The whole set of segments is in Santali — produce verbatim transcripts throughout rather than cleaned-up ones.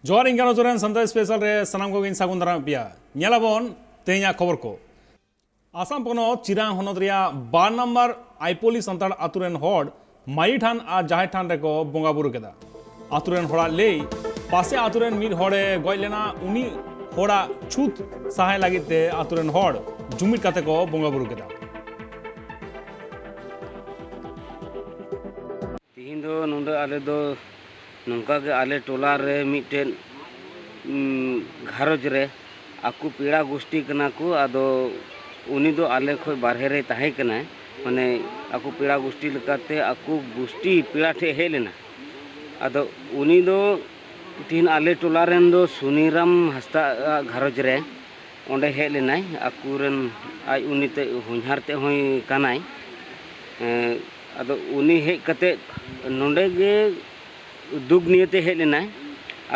ᱡᱚᱦᱟᱨ, ᱤᱧ ᱜᱟᱱᱚ ᱨᱮᱱ ᱥᱟᱱᱛᱟᱲ ᱥᱯᱮᱥᱟᱞ ᱨᱮ ᱥᱟᱱᱟᱢ ᱠᱚᱜᱮᱧ ᱥᱟᱹᱜᱩᱱ ᱫᱟᱨᱟᱢ ᱯᱮᱭᱟ᱾ ᱧᱮᱞᱟᱵᱚᱱ ᱛᱮᱦᱮᱧᱟᱜ ᱠᱷᱚᱵᱚᱨ ᱠᱚ᱾ ᱟᱥᱟᱢ ᱯᱚᱱᱚᱛ ᱪᱤᱨᱟᱝ ᱦᱚᱱᱚᱛ ᱨᱮᱭᱟᱜ ᱵᱟᱨ ᱱᱟᱢᱵᱟᱨ ᱟᱭᱯᱚᱞᱤ ᱥᱟᱱᱛᱟᱲ ᱟᱛᱳ ᱨᱮᱱ ᱦᱚᱲ ᱢᱟᱹᱡᱷᱤ ᱛᱷᱟᱱ ᱟᱨ ᱡᱟᱦᱮᱨ ᱛᱷᱟᱱ ᱨᱮᱠᱚ ᱵᱚᱸᱜᱟ ᱵᱩᱨᱩ ᱠᱮᱫᱟ᱾ ᱟᱛᱳ ᱨᱮᱱ ᱦᱚᱲᱟᱜ ᱞᱟᱹᱭ, ᱯᱟᱥᱮ ᱟᱛᱳ ᱨᱮᱱ ᱢᱤᱫ ᱦᱚᱲᱮ ᱜᱚᱡ ᱞᱮᱱᱟ, ᱩᱱᱤ ᱦᱚᱲᱟᱜ ᱪᱷᱩᱛ ᱥᱟᱦᱟᱭ ᱞᱟᱹᱜᱤᱫ ᱛᱮ ᱟᱛᱳ ᱨᱮᱱ ᱦᱚᱲ ᱡᱩᱢᱤᱫ ᱠᱟᱛᱮ ᱠᱚ ᱵᱚᱸᱜᱟ ᱵᱩᱨᱩ ᱠᱮᱫᱟ᱾ ᱛᱤᱦᱤᱧ ᱫᱚ ᱱᱚᱰᱮ ᱟᱞᱮ ᱫᱚ ᱱᱚᱝᱠᱟ ᱜᱮ ᱟᱞᱮ ᱴᱚᱞᱟ ᱨᱮ ᱢᱤᱫᱴᱮᱱ, ᱩᱢ, ᱜᱷᱟᱨᱚᱸᱡᱽ ᱨᱮ ᱟᱠᱚ ᱯᱮᱲᱟ ᱜᱩᱥᱴᱤ ᱠᱟᱱᱟ ᱠᱚ᱾ ᱟᱫᱚ ᱩᱱᱤ ᱫᱚ ᱟᱞᱮ ᱠᱷᱚᱡ ᱵᱟᱨᱦᱮ ᱨᱮᱭ ᱛᱟᱦᱮᱸ ᱠᱟᱱᱟᱭ, ᱢᱟᱱᱮ ᱟᱠᱚ ᱯᱮᱲᱟ ᱜᱩᱥᱴᱤ ᱞᱮᱠᱟᱛᱮ ᱟᱠᱚ ᱜᱩᱥᱴᱤ ᱯᱮᱲᱟ ᱴᱷᱮᱡ ᱦᱮᱡ ᱞᱮᱱᱟ᱾ ᱟᱫᱚ ᱩᱱᱤ ᱫᱚ ᱛᱤᱦᱤᱧ ᱟᱞᱮ ᱴᱚᱞᱟ ᱨᱮᱱ ᱫᱚ ᱥᱩᱱᱤᱨᱟᱢ ᱦᱟᱸᱥᱫᱟ ᱟᱜ ᱜᱷᱟᱨᱚᱸᱡᱽ ᱨᱮ ᱚᱸᱰᱮ ᱦᱮᱡ ᱞᱮᱱᱟᱭ᱾ ᱟᱠᱚᱨᱮᱱ ᱟᱡ ᱩᱱᱤ ᱛᱮ ᱦᱚᱧᱦᱟᱨ ᱛᱮ ᱦᱚᱸᱭ ᱠᱟᱱᱟᱭ᱾ ᱮᱸ, ᱟᱫᱚ ᱩᱱᱤ ᱦᱮᱡ ᱠᱟᱛᱮ ᱱᱚᱰᱮ ᱜᱮ ᱫᱩᱠ ᱱᱤᱭᱮᱛᱮ ᱦᱮᱡ ᱞᱮᱱᱟᱭ᱾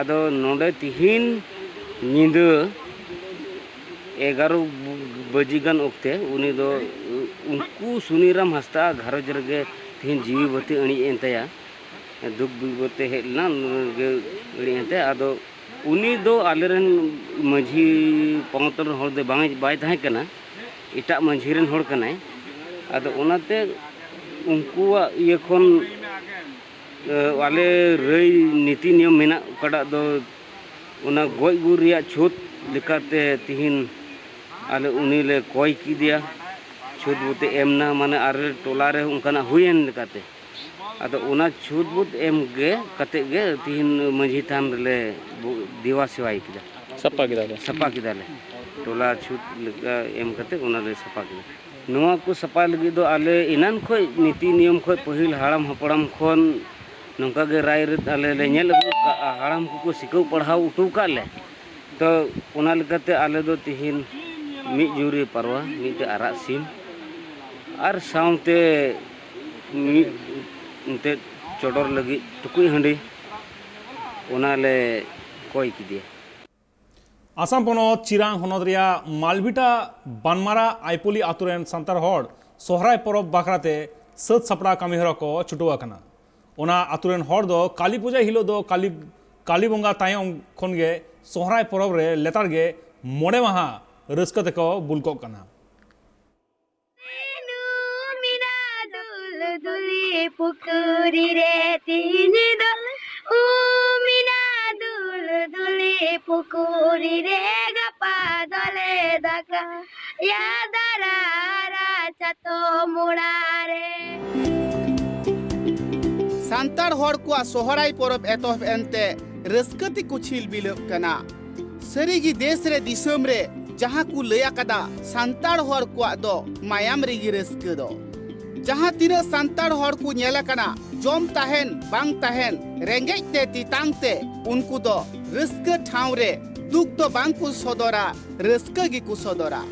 ᱟᱫᱚ ᱱᱚᱰᱮ ᱛᱤᱦᱤᱧ ᱧᱤᱫᱟᱹ ᱮᱜᱟᱨᱚ ᱵᱟᱡᱮ ᱜᱟᱱ ᱚᱠᱛᱮ ᱩᱱᱤ ᱫᱚ ᱩᱱᱠᱩ ᱥᱩᱱᱤᱨᱟᱢ ᱦᱟᱸᱥᱫᱟ ᱜᱷᱟᱨᱚᱸᱡᱽ ᱨᱮᱜᱮ ᱛᱤᱦᱤᱧ ᱡᱤᱣᱤ ᱵᱟᱹᱛᱤ ᱟᱹᱬᱤᱡ ᱮᱱ ᱛᱟᱭᱟ᱾ ᱫᱩᱠ ᱵᱤᱯᱚᱫ ᱛᱮ ᱦᱮᱡ ᱞᱮᱱᱟ, ᱩᱱᱤ ᱜᱮ ᱟᱹᱬᱤᱡ ᱮᱱ ᱛᱟᱭᱟ᱾ ᱟᱫᱚ ᱩᱱᱤ ᱫᱚ ᱟᱞᱮᱨᱮᱱ ᱢᱟᱹᱡᱷᱤ ᱯᱚᱱᱚᱛ ᱨᱮᱱ ᱦᱚᱲ ᱫᱚ ᱵᱟᱝ, ᱵᱟᱭ ᱛᱟᱦᱮᱸ ᱠᱟᱱᱟ, ᱮᱴᱟᱜ ᱢᱟᱹᱡᱷᱤ ᱨᱮᱱ ᱦᱚᱲ ᱠᱟᱱᱟᱭ᱾ ᱟᱫᱚ ᱚᱱᱟᱛᱮ ᱩᱱᱠᱩᱣᱟᱜ ᱤᱭᱟᱹ ᱠᱷᱚᱱ, ᱮ, ᱟᱞᱮ ᱨᱟᱹᱭ ᱱᱤᱛᱤ ᱱᱤᱭᱚᱢ ᱢᱮᱱᱟᱜ ᱚᱠᱟᱴᱟᱜ ᱫᱚ ᱚᱱᱟ ᱜᱚᱡ ᱜᱩᱨ ᱨᱮᱭᱟᱜ ᱪᱷᱩᱛ ᱞᱮᱠᱟᱛᱮ ᱛᱤᱦᱤᱧ ᱟᱞᱮ ᱩᱱᱤ ᱞᱮ ᱠᱚᱭ ᱠᱮᱫᱮᱭᱟ᱾ ᱪᱷᱩᱛ ᱵᱚᱛᱮ ᱮᱢ ᱱᱟ, ᱢᱟᱱᱮ ᱟᱞᱮ ᱴᱚᱞᱟ ᱨᱮ ᱚᱱᱠᱟᱱᱟᱜ ᱦᱩᱭᱮᱱ ᱞᱮᱠᱟᱛᱮ᱾ ᱟᱫᱚ ᱚᱱᱟ ᱪᱷᱩᱛ ᱵᱩᱛ ᱮᱢ ᱜᱮ ᱠᱟᱛᱮ ᱜᱮ ᱛᱤᱦᱤᱧ ᱢᱟᱹᱡᱷᱤ ᱛᱷᱟᱱ ᱨᱮᱞᱮ ᱵᱚ-, ᱫᱮᱣᱟ ᱥᱮᱣᱟᱭ ᱠᱮᱫᱟ᱾ ᱥᱟᱯᱷᱟ ᱠᱮᱫᱟ ᱯᱮ? ᱥᱟᱯᱷᱟ ᱠᱮᱫᱟᱞᱮ᱾ ᱴᱚᱞᱟ ᱪᱷᱩᱛ ᱞᱮᱠᱟ ᱮᱢ ᱠᱟᱛᱮ ᱚᱱᱟᱞᱮ ᱥᱟᱯᱷᱟ ᱠᱮᱫᱟ᱾ ᱱᱚᱣᱟ ᱠᱚ ᱥᱟᱯᱷᱟ ᱞᱟᱹᱜᱤᱫ ᱫᱚ ᱟᱞᱮ ᱮᱱᱟᱱ ᱠᱷᱚᱡ ᱱᱤᱛᱤ ᱱᱤᱭᱚᱢ ᱠᱷᱚᱡ ᱯᱟᱹᱦᱤᱞ ᱦᱟᱲᱟᱢ ᱦᱟᱯᱲᱟᱢ ᱠᱷᱚᱱ ᱱᱚᱝᱠᱟ ᱜᱮ ᱨᱟᱭ ᱨᱤᱛ ᱟᱞᱮ ᱞᱮ ᱧᱮᱞ ᱟᱹᱜᱩ ᱠᱟᱜᱼᱟ᱾ ᱦᱟᱲᱟᱢ ᱠᱚᱠᱚ ᱥᱤᱠᱷᱟᱹᱣ ᱯᱟᱲᱦᱟᱣ ᱦᱚᱴᱚ ᱠᱟᱜ ᱞᱮ᱾ ᱛᱚ ᱚᱱᱟ ᱞᱮᱠᱟᱛᱮ ᱟᱞᱮ ᱫᱚ ᱛᱤᱦᱤᱧ ᱢᱤᱫ ᱡᱩᱨᱤ ᱯᱟᱨᱣᱟ, ᱢᱤᱫᱴᱮᱡ ᱟᱨᱟᱜ ᱥᱤᱢ ᱟᱨ ᱥᱟᱶᱛᱮ ᱢᱤᱫ ᱮᱱᱛᱮᱫ ᱪᱚᱰᱚᱨ ᱞᱟᱹᱜᱤᱫ ᱴᱩᱠᱩᱡ ᱦᱟᱺᱰᱤ, ᱚᱱᱟ ᱞᱮ ᱠᱚᱭ ᱠᱮᱫᱮᱭᱟ᱾ ᱟᱥᱟᱢ ᱯᱚᱱᱚᱛ ᱪᱤᱨᱟᱝ ᱦᱚᱱᱚᱛ ᱨᱮᱭᱟᱜ ᱢᱟᱞᱵᱷᱤᱴᱟ ᱵᱟᱱᱢᱟᱨᱟ ᱟᱭᱯᱚᱞᱤ ᱟᱛᱳ ᱨᱮᱱ ᱥᱟᱱᱛᱟᱲ ᱦᱚᱲ ᱥᱚᱦᱨᱟᱭ ᱯᱚᱨᱚᱵᱽ ᱵᱟᱠᱷᱨᱟ ᱛᱮ ᱥᱟᱹᱛ ᱥᱟᱯᱲᱟᱣ ᱠᱟᱹᱢᱤ ᱦᱚᱨᱟ ᱠᱚ ᱪᱷᱩᱴᱟᱹᱣ ᱟᱠᱟᱱᱟ᱾ ᱚᱱᱟ ᱟᱛᱳ ᱨᱮᱱ ᱦᱚᱲ ᱫᱚ ᱠᱟᱹᱞᱤ ᱯᱩᱡᱟᱹ ᱦᱤᱞᱳᱜ ᱫᱚ ᱠᱟᱹᱞᱤ, ᱠᱟᱞᱤ ᱵᱚᱸᱜᱟ ᱛᱟᱭᱚᱢ ᱠᱷᱚᱱ ᱜᱮ ᱥᱚᱦᱨᱟᱭ ᱯᱚᱨᱚᱵᱽ ᱨᱮ ᱞᱮᱛᱟᱲ ᱜᱮ ᱢᱚᱬᱮ ᱢᱟᱦᱟ ᱨᱟᱹᱥᱠᱟᱹ ᱛᱮᱠᱚ ᱵᱩᱞ ᱠᱚᱜ ᱠᱟᱱᱟ᱾ ᱫᱩᱞ ᱫᱩᱞᱤ ᱯᱩᱠᱷᱩᱨᱤ ᱨᱮ ᱛᱤᱦᱤᱧ ᱫᱚ ᱩᱢ ᱮᱱᱟ ᱫᱩᱞ ᱫᱩᱞᱤ ᱯᱩᱠᱷᱩᱨᱤ ᱨᱮ, ᱜᱟᱯᱟ ᱫᱚᱞᱮ ᱫᱟᱠᱟᱭᱟ ᱫᱟᱨᱟ ᱨᱟᱪᱟ ᱛᱚ ᱢᱚᱲᱟ ᱨᱮ᱾ ᱥᱟᱱᱛᱟᱲ ᱦᱚᱲ ᱠᱚᱣᱟᱜ ᱥᱚᱦᱨᱟᱭ ᱯᱚᱨᱚᱵᱽ ᱮᱛᱚᱦᱚᱵ ᱮᱱᱛᱮ ᱨᱟᱹᱥᱠᱟᱹ ᱛᱮᱠᱚ ᱪᱷᱤᱞ ᱵᱤᱞᱟᱹᱜ ᱠᱟᱱᱟ᱾ ᱥᱟᱹᱨᱤᱜᱮ ᱫᱮᱥ ᱨᱮ ᱫᱤᱥᱚᱢ ᱨᱮ ᱡᱟᱦᱟᱸ ᱠᱚ ᱞᱟᱹᱭ ᱟᱠᱟᱫᱟ, ᱥᱟᱱᱛᱟᱲ ᱦᱚᱲ ᱠᱚᱣᱟᱜ ᱫᱚ ᱢᱟᱭᱟᱢ ᱨᱮᱜᱮ ᱨᱟᱹᱥᱠᱟᱹ ᱫᱚ᱾ ᱡᱟᱦᱟᱸ ᱛᱤᱱᱟᱹᱜ ᱥᱟᱱᱛᱟᱲ ᱦᱚᱲ ᱠᱚ ᱧᱮᱞ ᱟᱠᱟᱱᱟ, ᱡᱚᱢ ᱛᱟᱦᱮᱱ ᱵᱟᱝ ᱛᱟᱦᱮᱱ, ᱨᱮᱸᱜᱮᱡ ᱛᱮ ᱛᱮᱛᱟᱝ ᱛᱮ, ᱩᱱᱠᱩ ᱫᱚ ᱨᱟᱹᱥᱠᱟᱹ ᱴᱷᱟᱶ ᱨᱮ ᱫᱩᱠ ᱫᱚ ᱵᱟᱝ ᱠᱚ ᱥᱚᱫᱚᱨᱟ, ᱨᱟᱹᱥᱠᱟᱹ ᱜᱮᱠᱚ ᱥᱚᱫᱚᱨᱟ᱾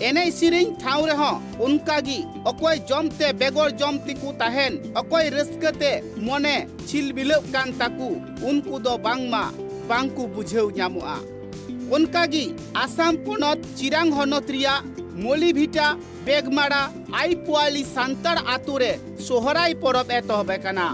ᱮᱱᱮᱡ ᱥᱮᱨᱮᱧ ᱴᱷᱟᱶ ᱨᱮᱦᱚᱸ ᱚᱱᱠᱟ ᱜᱮ, ᱚᱠᱚᱭ ᱡᱚᱢ ᱛᱮ ᱵᱮᱜᱚᱨ ᱡᱚᱢ ᱛᱮᱠᱚ ᱛᱟᱦᱮᱱ, ᱚᱠᱚᱭ ᱨᱟᱹᱥᱠᱟᱹ ᱛᱮ ᱢᱚᱱᱮ ᱪᱷᱤᱞᱵᱤᱞᱟᱹᱜ ᱠᱟᱱ ᱛᱟᱠᱚ, ᱩᱱᱠᱩ ᱫᱚ ᱵᱟᱝᱢᱟ ᱵᱟᱝ ᱠᱚ ᱵᱩᱡᱷᱟᱹᱣ ᱧᱟᱢᱚᱜᱼᱟ᱾ ᱚᱱᱠᱟ ᱜᱮ ᱟᱥᱟᱢ ᱯᱚᱱᱚᱛ ᱪᱤᱨᱟᱝ ᱦᱚᱱᱚᱛ ᱨᱮᱭᱟᱜ ᱢᱚᱞᱤᱵᱷᱤᱴᱟ ᱵᱮᱜᱽᱢᱟᱲᱟ ᱟᱭᱯᱩᱣᱟᱞᱤ ᱥᱟᱱᱛᱟᱲ ᱟᱛᱳ ᱨᱮ ᱥᱚᱦᱨᱟᱭ ᱯᱚᱨᱚᱵᱽ ᱮᱛᱚᱦᱚᱵ ᱟᱠᱟᱱᱟ᱾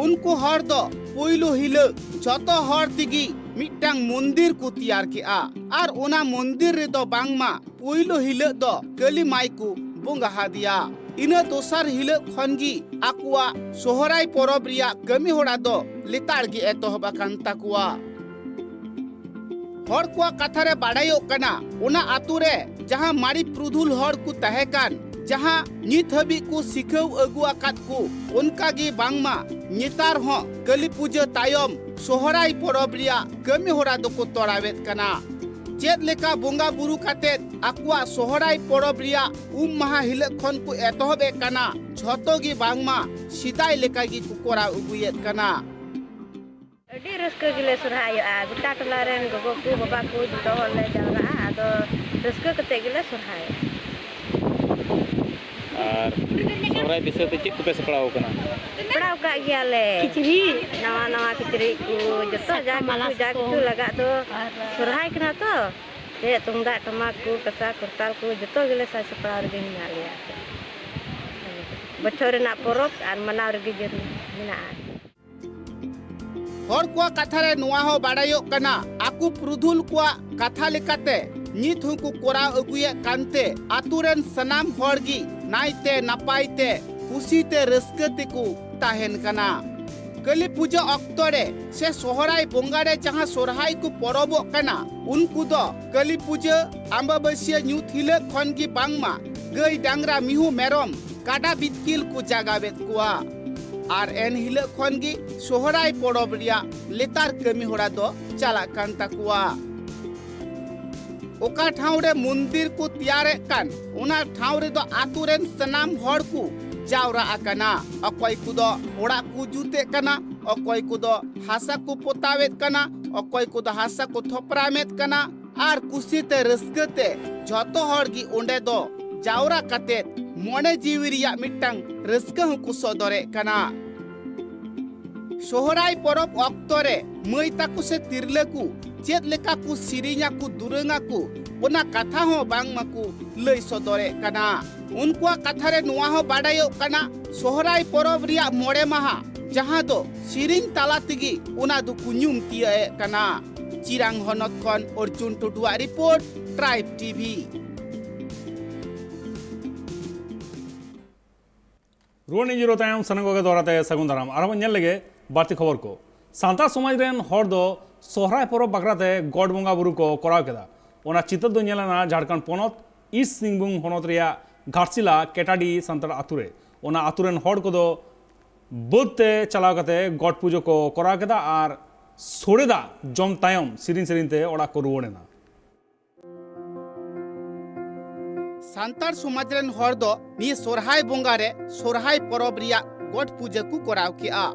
ᱩᱱᱠᱩ ᱦᱚᱲ ᱫᱚ ᱯᱩᱭᱞᱩ ᱦᱤᱞᱳᱜ ᱡᱷᱚᱛᱚ ᱦᱚᱲ ᱛᱮᱜᱮ ᱢᱤᱫᱴᱟᱝ ᱢᱚᱱᱫᱤᱨ ᱠᱚ ᱛᱮᱭᱟᱨ ᱠᱮᱜᱼᱟ ᱟᱨ ᱚᱱᱟ ᱢᱚᱱᱫᱤᱨ ᱨᱮᱫᱚ ᱵᱟᱝᱢᱟ ᱯᱩᱭᱞᱩ ᱦᱤᱞᱳᱜ ᱫᱚ ᱠᱟᱹᱞᱤ ᱢᱟᱭ ᱠᱚ ᱵᱚᱸᱜᱟ ᱟᱫᱮᱭᱟ᱾ ᱤᱱᱟᱹ ᱫᱚᱥᱟᱨ ᱦᱤᱞᱳᱜ ᱠᱷᱚᱱ ᱜᱮ ᱟᱠᱚᱣᱟᱜ ᱥᱚᱦᱨᱟᱭ ᱯᱚᱨᱚᱵᱽ ᱨᱮᱭᱟᱜ ᱠᱟᱹᱢᱤ ᱦᱚᱨᱟ ᱫᱚ ᱞᱮᱛᱟᱲ ᱜᱮ ᱮᱛᱚᱦᱚᱵ ᱟᱠᱟᱱ ᱛᱟᱠᱚᱣᱟ᱾ ᱦᱚᱲ ᱠᱚᱣᱟᱜ ᱠᱟᱛᱷᱟ ᱨᱮ ᱵᱟᱰᱟᱭᱚᱜ ᱠᱟᱱᱟ, ᱚᱱᱟ ᱟᱛᱳ ᱨᱮ ᱡᱟᱦᱟᱸ ᱢᱟᱨᱮ ᱯᱩᱨᱩᱫᱷᱩᱞ ᱦᱚᱲ ᱠᱚ ᱛᱟᱦᱮᱸ ᱠᱟᱱ, ᱡᱟᱦᱟᱸ ᱱᱤᱛ ᱦᱟᱹᱵᱤᱡ ᱠᱚ ᱥᱤᱠᱷᱟᱹᱣ ᱟᱹᱜᱩ ᱟᱠᱟᱫ ᱠᱚ, ᱚᱱᱠᱟ ᱜᱮ ᱵᱟᱝᱢᱟ ᱱᱮᱛᱟᱨ ᱦᱚᱸ ᱠᱟᱹᱞᱤ ᱯᱩᱡᱟᱹ ᱛᱟᱭᱚᱢ ᱥᱚᱦᱨᱟᱭ ᱯᱚᱨᱚᱵᱽ ᱨᱮᱭᱟᱜ ᱠᱟᱹᱢᱤ ᱦᱚᱨᱟ ᱫᱚᱠᱚ ᱛᱚᱲᱟᱣᱮᱫ ᱠᱟᱱᱟ᱾ ᱪᱮᱫ ᱞᱮᱠᱟ ᱵᱚᱸᱜᱟ ᱵᱩᱨᱩ ᱠᱟᱛᱮᱫ ᱟᱠᱚᱣᱟᱜ ᱥᱚᱦᱨᱟᱭ ᱯᱚᱨᱚᱵᱽ ᱨᱮᱭᱟᱜ ᱩᱢ ᱢᱟᱦᱟ ᱦᱤᱞᱳᱜ ᱠᱷᱚᱱ ᱠᱚ ᱮᱛᱚᱦᱚᱵᱮᱫ ᱠᱟᱱᱟ, ᱡᱷᱚᱛᱚ ᱜᱮ ᱵᱟᱝᱢᱟ ᱥᱮᱫᱟᱭ ᱞᱮᱠᱟ ᱜᱮᱠᱚ ᱠᱚᱨᱟᱣ ᱟᱹᱜᱩᱭᱮᱫ ᱠᱟᱱᱟ᱾ ᱟᱹᱰᱤ ᱨᱟᱹᱥᱠᱟᱹ ᱜᱮᱞᱮ ᱥᱚᱨᱦᱟᱭᱚᱜᱼᱟ᱾ ᱜᱚᱴᱟ ᱴᱚᱞᱟ ᱨᱮᱱ ᱜᱚᱜᱚ ᱠᱚ, ᱵᱟᱵᱟ ᱠᱚ, ᱡᱚᱛᱚ ᱦᱚᱲ ᱞᱮ ᱡᱟᱣᱨᱟᱜᱼᱟ᱾ ᱟᱫᱚ ᱨᱟᱹᱥᱠᱟᱹ ᱠᱟᱛᱮ ᱜᱮᱞᱮ ᱥᱚᱨᱦᱟᱭᱚᱜᱼᱟ᱾ ᱟᱨ ᱥᱚᱦᱨᱟᱭ ᱵᱤᱥᱚᱭ ᱛᱮ ᱪᱮᱫ ᱠᱚᱯᱮ ᱥᱟᱯᱲᱟᱣ ᱠᱟᱱᱟ? ᱥᱟᱯᱲᱟᱣ ᱠᱟᱜ ᱜᱮᱭᱟᱞᱮ᱾ ᱠᱤᱪᱨᱤᱡ? ᱱᱟᱣᱟ ᱱᱟᱣᱟ ᱠᱤᱪᱨᱤᱡ ᱠᱚ, ᱡᱚᱛᱚ ᱡᱟ ᱥᱟᱠᱟᱢ ᱢᱟᱞᱟ ᱠᱤᱪᱷᱩ, ᱡᱟ ᱠᱚ᱾ ᱠᱤᱪᱷᱩ ᱞᱟᱜᱟᱜ ᱫᱚ᱾ ᱟᱨ ᱥᱚᱨᱦᱟᱭ ᱠᱟᱱᱟ ᱛᱚ, ᱪᱮᱫ ᱛᱩᱢᱫᱟᱜ ᱴᱟᱢᱟᱠ ᱠᱚ, ᱠᱟᱸᱥᱟ ᱠᱚᱨᱛᱟᱞ ᱠᱚ, ᱡᱚᱛᱚ ᱜᱮᱞᱮ ᱥᱟᱡᱽ ᱥᱟᱯᱲᱟᱣ ᱨᱮᱜᱮ ᱢᱮᱱᱟᱜ ᱞᱮᱭᱟ᱾ ᱵᱚᱪᱷᱚᱨ ᱨᱮᱱᱟᱜ ᱯᱚᱨᱚᱵᱽ ᱟᱨ ᱢᱟᱱᱟᱣ ᱨᱮᱜᱮ ᱡᱟᱹᱨᱩᱲ ᱢᱮᱱᱟᱜᱼᱟ᱾ ᱦᱚᱲ ᱠᱚᱣᱟᱜ ᱠᱟᱛᱷᱟ ᱨᱮ ᱱᱚᱣᱟ ᱦᱚᱸ ᱵᱟᱰᱟᱭᱚᱜ ᱠᱟᱱᱟ, ᱟᱠᱚ ᱯᱩᱨᱩᱫᱷᱩᱞ ᱠᱚᱣᱟᱜ ᱠᱟᱛᱷᱟ ᱞᱮᱠᱟᱛᱮ ᱱᱤᱛ ᱦᱚᱸᱠᱚ ᱠᱚᱨᱟᱣ ᱟᱹᱜᱩᱭᱮᱫ ᱠᱟᱱᱛᱮ ᱟᱛᱳ ᱨᱮᱱ ᱥᱟᱱᱟᱢ ᱦᱚᱲ ᱜᱮ ᱱᱟᱭᱛᱮ ᱱᱟᱯᱟᱭ ᱛᱮ ᱠᱩᱥᱤ ᱛᱮ ᱨᱟᱹᱥᱠᱟᱹ ᱛᱮᱠᱚ ᱛᱟᱦᱮᱱ ᱠᱟᱱᱟ᱾ ᱠᱟᱹᱞᱤ ᱯᱩᱡᱟᱹ ᱚᱠᱛᱚ ᱨᱮ ᱥᱮ ᱥᱚᱦᱨᱟᱭ ᱵᱚᱸᱜᱟ ᱨᱮ ᱡᱟᱦᱟᱸ ᱥᱚᱨᱦᱟᱭ ᱠᱚ ᱯᱚᱨᱚᱵᱚᱜ ᱠᱟᱱᱟ, ᱩᱱᱠᱩ ᱫᱚ ᱠᱟᱹᱞᱤ ᱯᱩᱡᱟᱹ ᱟᱢᱵᱟᱵᱟᱹᱥᱭᱟᱹ ᱧᱩᱛ ᱦᱤᱞᱳᱜ ᱠᱷᱚᱱ ᱜᱮ ᱵᱟᱝᱢᱟ ᱜᱟᱹᱭ, ᱰᱟᱝᱨᱟ, ᱢᱤᱦᱩ, ᱢᱮᱨᱚᱢ, ᱠᱟᱰᱟ ᱵᱤᱛᱠᱤᱞ ᱠᱚ ᱡᱟᱜᱟᱣᱮᱫ ᱠᱚᱣᱟ᱾ ᱟᱨ ᱮᱱ ᱦᱤᱞᱳᱜ ᱠᱷᱚᱱ ᱜᱮ ᱥᱚᱦᱨᱟᱭ ᱯᱚᱨᱚᱵᱽ ᱨᱮᱭᱟᱜ ᱞᱮᱛᱟᱲ ᱠᱟᱹᱢᱤ ᱦᱚᱨᱟ ᱫᱚ ᱪᱟᱞᱟᱜ ᱠᱟᱱ ᱛᱟᱠᱚᱣᱟ᱾ ᱚᱠᱟ ᱴᱷᱟᱶ ᱨᱮ ᱢᱚᱱᱫᱤᱨ ᱠᱚ ᱛᱮᱭᱟᱨᱮᱫ ᱠᱟᱱ, ᱚᱱᱟ ᱴᱷᱟᱶ ᱨᱮᱫᱚ ᱟᱛᱳ ᱨᱮᱱ ᱥᱟᱱᱟᱢ ᱦᱚᱲ ᱠᱚ ᱡᱟᱣᱨᱟ ᱟᱠᱟᱱᱟ᱾ ᱚᱠᱚᱭ ᱠᱚᱫᱚ ᱚᱲᱟᱜ ᱠᱚ ᱡᱩᱛᱮᱫ ᱠᱟᱱᱟ, ᱚᱠᱚᱭ ᱠᱚᱫᱚ ᱦᱟᱥᱟ ᱠᱚ ᱯᱚᱛᱟᱣᱮᱫ ᱠᱟᱱᱟ, ᱚᱠᱚᱭ ᱠᱚᱫᱚ ᱦᱟᱥᱟ ᱠᱚ ᱛᱷᱚᱯᱨᱟᱢᱮᱫ ᱠᱟᱱᱟ᱾ ᱟᱨ ᱠᱩᱥᱤ ᱛᱮ ᱨᱟᱹᱥᱠᱟᱹ ᱛᱮ ᱡᱷᱚᱛᱚ ᱦᱚᱲ ᱜᱮ ᱚᱸᱰᱮ ᱫᱚ ᱡᱟᱣᱨᱟ ᱠᱟᱛᱮ ᱢᱚᱱᱮ ᱡᱤᱣᱤ ᱨᱮᱭᱟᱜ ᱢᱤᱫᱴᱟᱝ ᱨᱟᱹᱥᱠᱟᱹ ᱦᱚᱸᱠᱚ ᱥᱚᱫᱚᱨᱮᱫ ᱠᱟᱱᱟ᱾ ᱥᱚᱦᱨᱟᱭ ᱯᱚᱨᱚᱵᱽ ᱚᱠᱛᱚ ᱨᱮ ᱢᱟᱹᱭ ᱛᱟᱠᱚ ᱥᱮ ᱛᱤᱨᱞᱟᱹ ᱠᱚ ᱪᱮᱫ ᱞᱮᱠᱟ ᱠᱚ ᱥᱮᱨᱮᱧᱟ ᱠᱚ, ᱫᱩᱨᱟᱹᱝᱟ ᱠᱚ, ᱚᱱᱟ ᱠᱟᱛᱷᱟ ᱦᱚᱸ ᱵᱟᱝ ᱢᱟᱠᱚ ᱞᱟᱹᱭ ᱥᱚᱫᱚᱨᱮᱫ ᱠᱟᱱᱟ᱾ ᱩᱱᱠᱩᱣᱟᱜ ᱠᱟᱛᱷᱟ ᱨᱮ ᱱᱚᱣᱟ ᱦᱚᱸ ᱵᱟᱰᱟᱭᱚᱜ ᱠᱟᱱᱟ, ᱥᱚᱦᱨᱟᱭ ᱯᱚᱨᱚᱵᱽ ᱨᱮᱭᱟᱜ ᱢᱚᱬᱮ ᱢᱟᱦᱟ, ᱡᱟᱦᱟᱸ ᱫᱚ ᱥᱮᱨᱮᱧ ᱛᱟᱞᱟ ᱛᱮᱜᱮ ᱚᱱᱟ ᱫᱚᱠᱚ ᱧᱩᱢ ᱛᱤᱭᱟᱹᱜ ᱮᱫ ᱠᱟᱱᱟ᱾ ᱪᱤᱨᱟᱝ ᱦᱚᱱᱚᱛ ᱠᱷᱚᱱ ᱚᱨᱡᱩᱱ ᱴᱩᱰᱩᱣᱟᱜ ᱨᱤᱯᱳᱨᱴ, ᱴᱨᱟᱭᱤᱵᱽ ᱴᱤᱵᱷᱤ᱾ ᱨᱩᱣᱟᱹᱲ ᱤᱧ ᱡᱤᱨᱟᱹᱣ ᱛᱟᱭᱚᱢ ᱥᱟᱱᱟᱢ ᱠᱚᱜᱮ ᱫᱚᱦᱲᱟ ᱛᱮ ᱥᱟᱹᱜᱩᱱ ᱫᱟᱨᱟᱢ᱾ ᱟᱨᱦᱚᱸ ᱵᱚᱱ ᱧᱮᱞ ᱞᱮᱜᱮ ᱵᱟᱹᱲᱛᱤ ᱠᱷᱚᱵᱚᱨ ᱠᱚ᱾ ᱥᱟᱱᱛᱟᱲ ᱥᱚᱢᱟᱡᱽ ᱨᱮᱱ ᱦᱚᱲ ᱫᱚ ᱥᱚᱦᱨᱟᱭ ᱯᱚᱨᱚᱵᱽ ᱵᱟᱠᱷᱨᱟ ᱛᱮ ᱜᱚᱰ ᱵᱚᱸᱜᱟ ᱵᱩᱨᱩ ᱠᱚ ᱠᱚᱨᱟᱣ ᱠᱮᱫᱟ᱾ ᱚᱱᱟ ᱪᱤᱛᱟᱹᱨ ᱫᱚ ᱧᱮᱞ ᱮᱱᱟ ᱡᱷᱟᱲᱠᱷᱚᱸᱰ ᱯᱚᱱᱚᱛ ᱤᱥᱴ ᱥᱤᱝᱵᱷᱩᱢ ᱦᱚᱱᱚᱛ ᱨᱮᱭᱟᱜ ᱜᱷᱟᱴᱥᱤᱞᱟ ᱠᱮᱴᱟᱰᱤ ᱥᱟᱱᱛᱟᱲ ᱟᱛᱳ ᱨᱮ᱾ ᱚᱱᱟ ᱟᱛᱳ ᱨᱮᱱ ᱦᱚᱲ ᱠᱚᱫᱚ ᱵᱟᱹᱫᱽ ᱛᱮ ᱪᱟᱞᱟᱣ ᱠᱟᱛᱮ ᱜᱚᱴ ᱯᱩᱡᱟᱹ ᱠᱚ ᱠᱚᱨᱟᱣ ᱠᱮᱫᱟ ᱟᱨ ᱥᱚᱲᱮ ᱫᱟᱜ ᱡᱚᱢ ᱛᱟᱭᱚᱢ ᱥᱮᱨᱮᱧ ᱥᱮᱨᱮᱧ ᱛᱮ ᱚᱲᱟᱜ ᱠᱚ ᱨᱩᱣᱟᱹᱲ ᱮᱱᱟ᱾ ᱥᱟᱱᱛᱟᱲ ᱥᱚᱢᱟᱡᱽ ᱨᱮᱱ ᱦᱚᱲ ᱫᱚ ᱱᱤᱭᱟᱹ ᱥᱚᱨᱦᱟᱭ ᱵᱚᱸᱜᱟ ᱨᱮ ᱥᱚᱨᱦᱟᱭ ᱯᱚᱨᱚᱵᱽ ᱨᱮᱭᱟᱜ ᱜᱚᱴ ᱯᱩᱡᱟᱹ ᱠᱚ ᱠᱚᱨᱟᱣ ᱠᱮᱜᱼᱟ᱾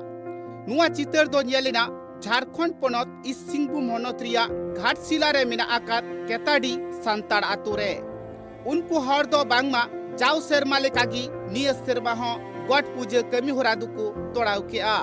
ᱱᱚᱣᱟ ᱪᱤᱛᱟᱹᱨ ᱫᱚ ᱧᱮᱞ ᱮᱱᱟ ᱡᱷᱟᱲᱠᱷᱚᱸᱰ ᱯᱚᱱᱚᱛ ᱤᱥᱴ ᱥᱤᱝᱵᱷᱩᱢ ᱦᱚᱱᱚᱛ ᱨᱮᱭᱟᱜ ᱜᱷᱟᱴᱥᱤᱞᱟ ᱨᱮ ᱢᱮᱱᱟᱜ ᱟᱠᱟᱫ ᱠᱮᱛᱟᱰᱤ ᱥᱟᱱᱛᱟᱲ ᱟᱛᱳ ᱨᱮ᱾ ᱩᱱᱠᱩ ᱦᱚᱲ ᱫᱚ ᱵᱟᱝᱢᱟ ᱡᱟᱣ ᱥᱮᱨᱢᱟ ᱞᱮᱠᱟᱜᱮ ᱱᱤᱭᱟᱹ ᱥᱮᱨᱢᱟ ᱦᱚᱸ ᱜᱚᱴ ᱯᱩᱡᱟᱹ ᱠᱟᱹᱢᱤ ᱦᱚᱨᱟ ᱫᱚᱠᱚ ᱛᱚᱲᱟᱣ ᱠᱮᱜᱼᱟ᱾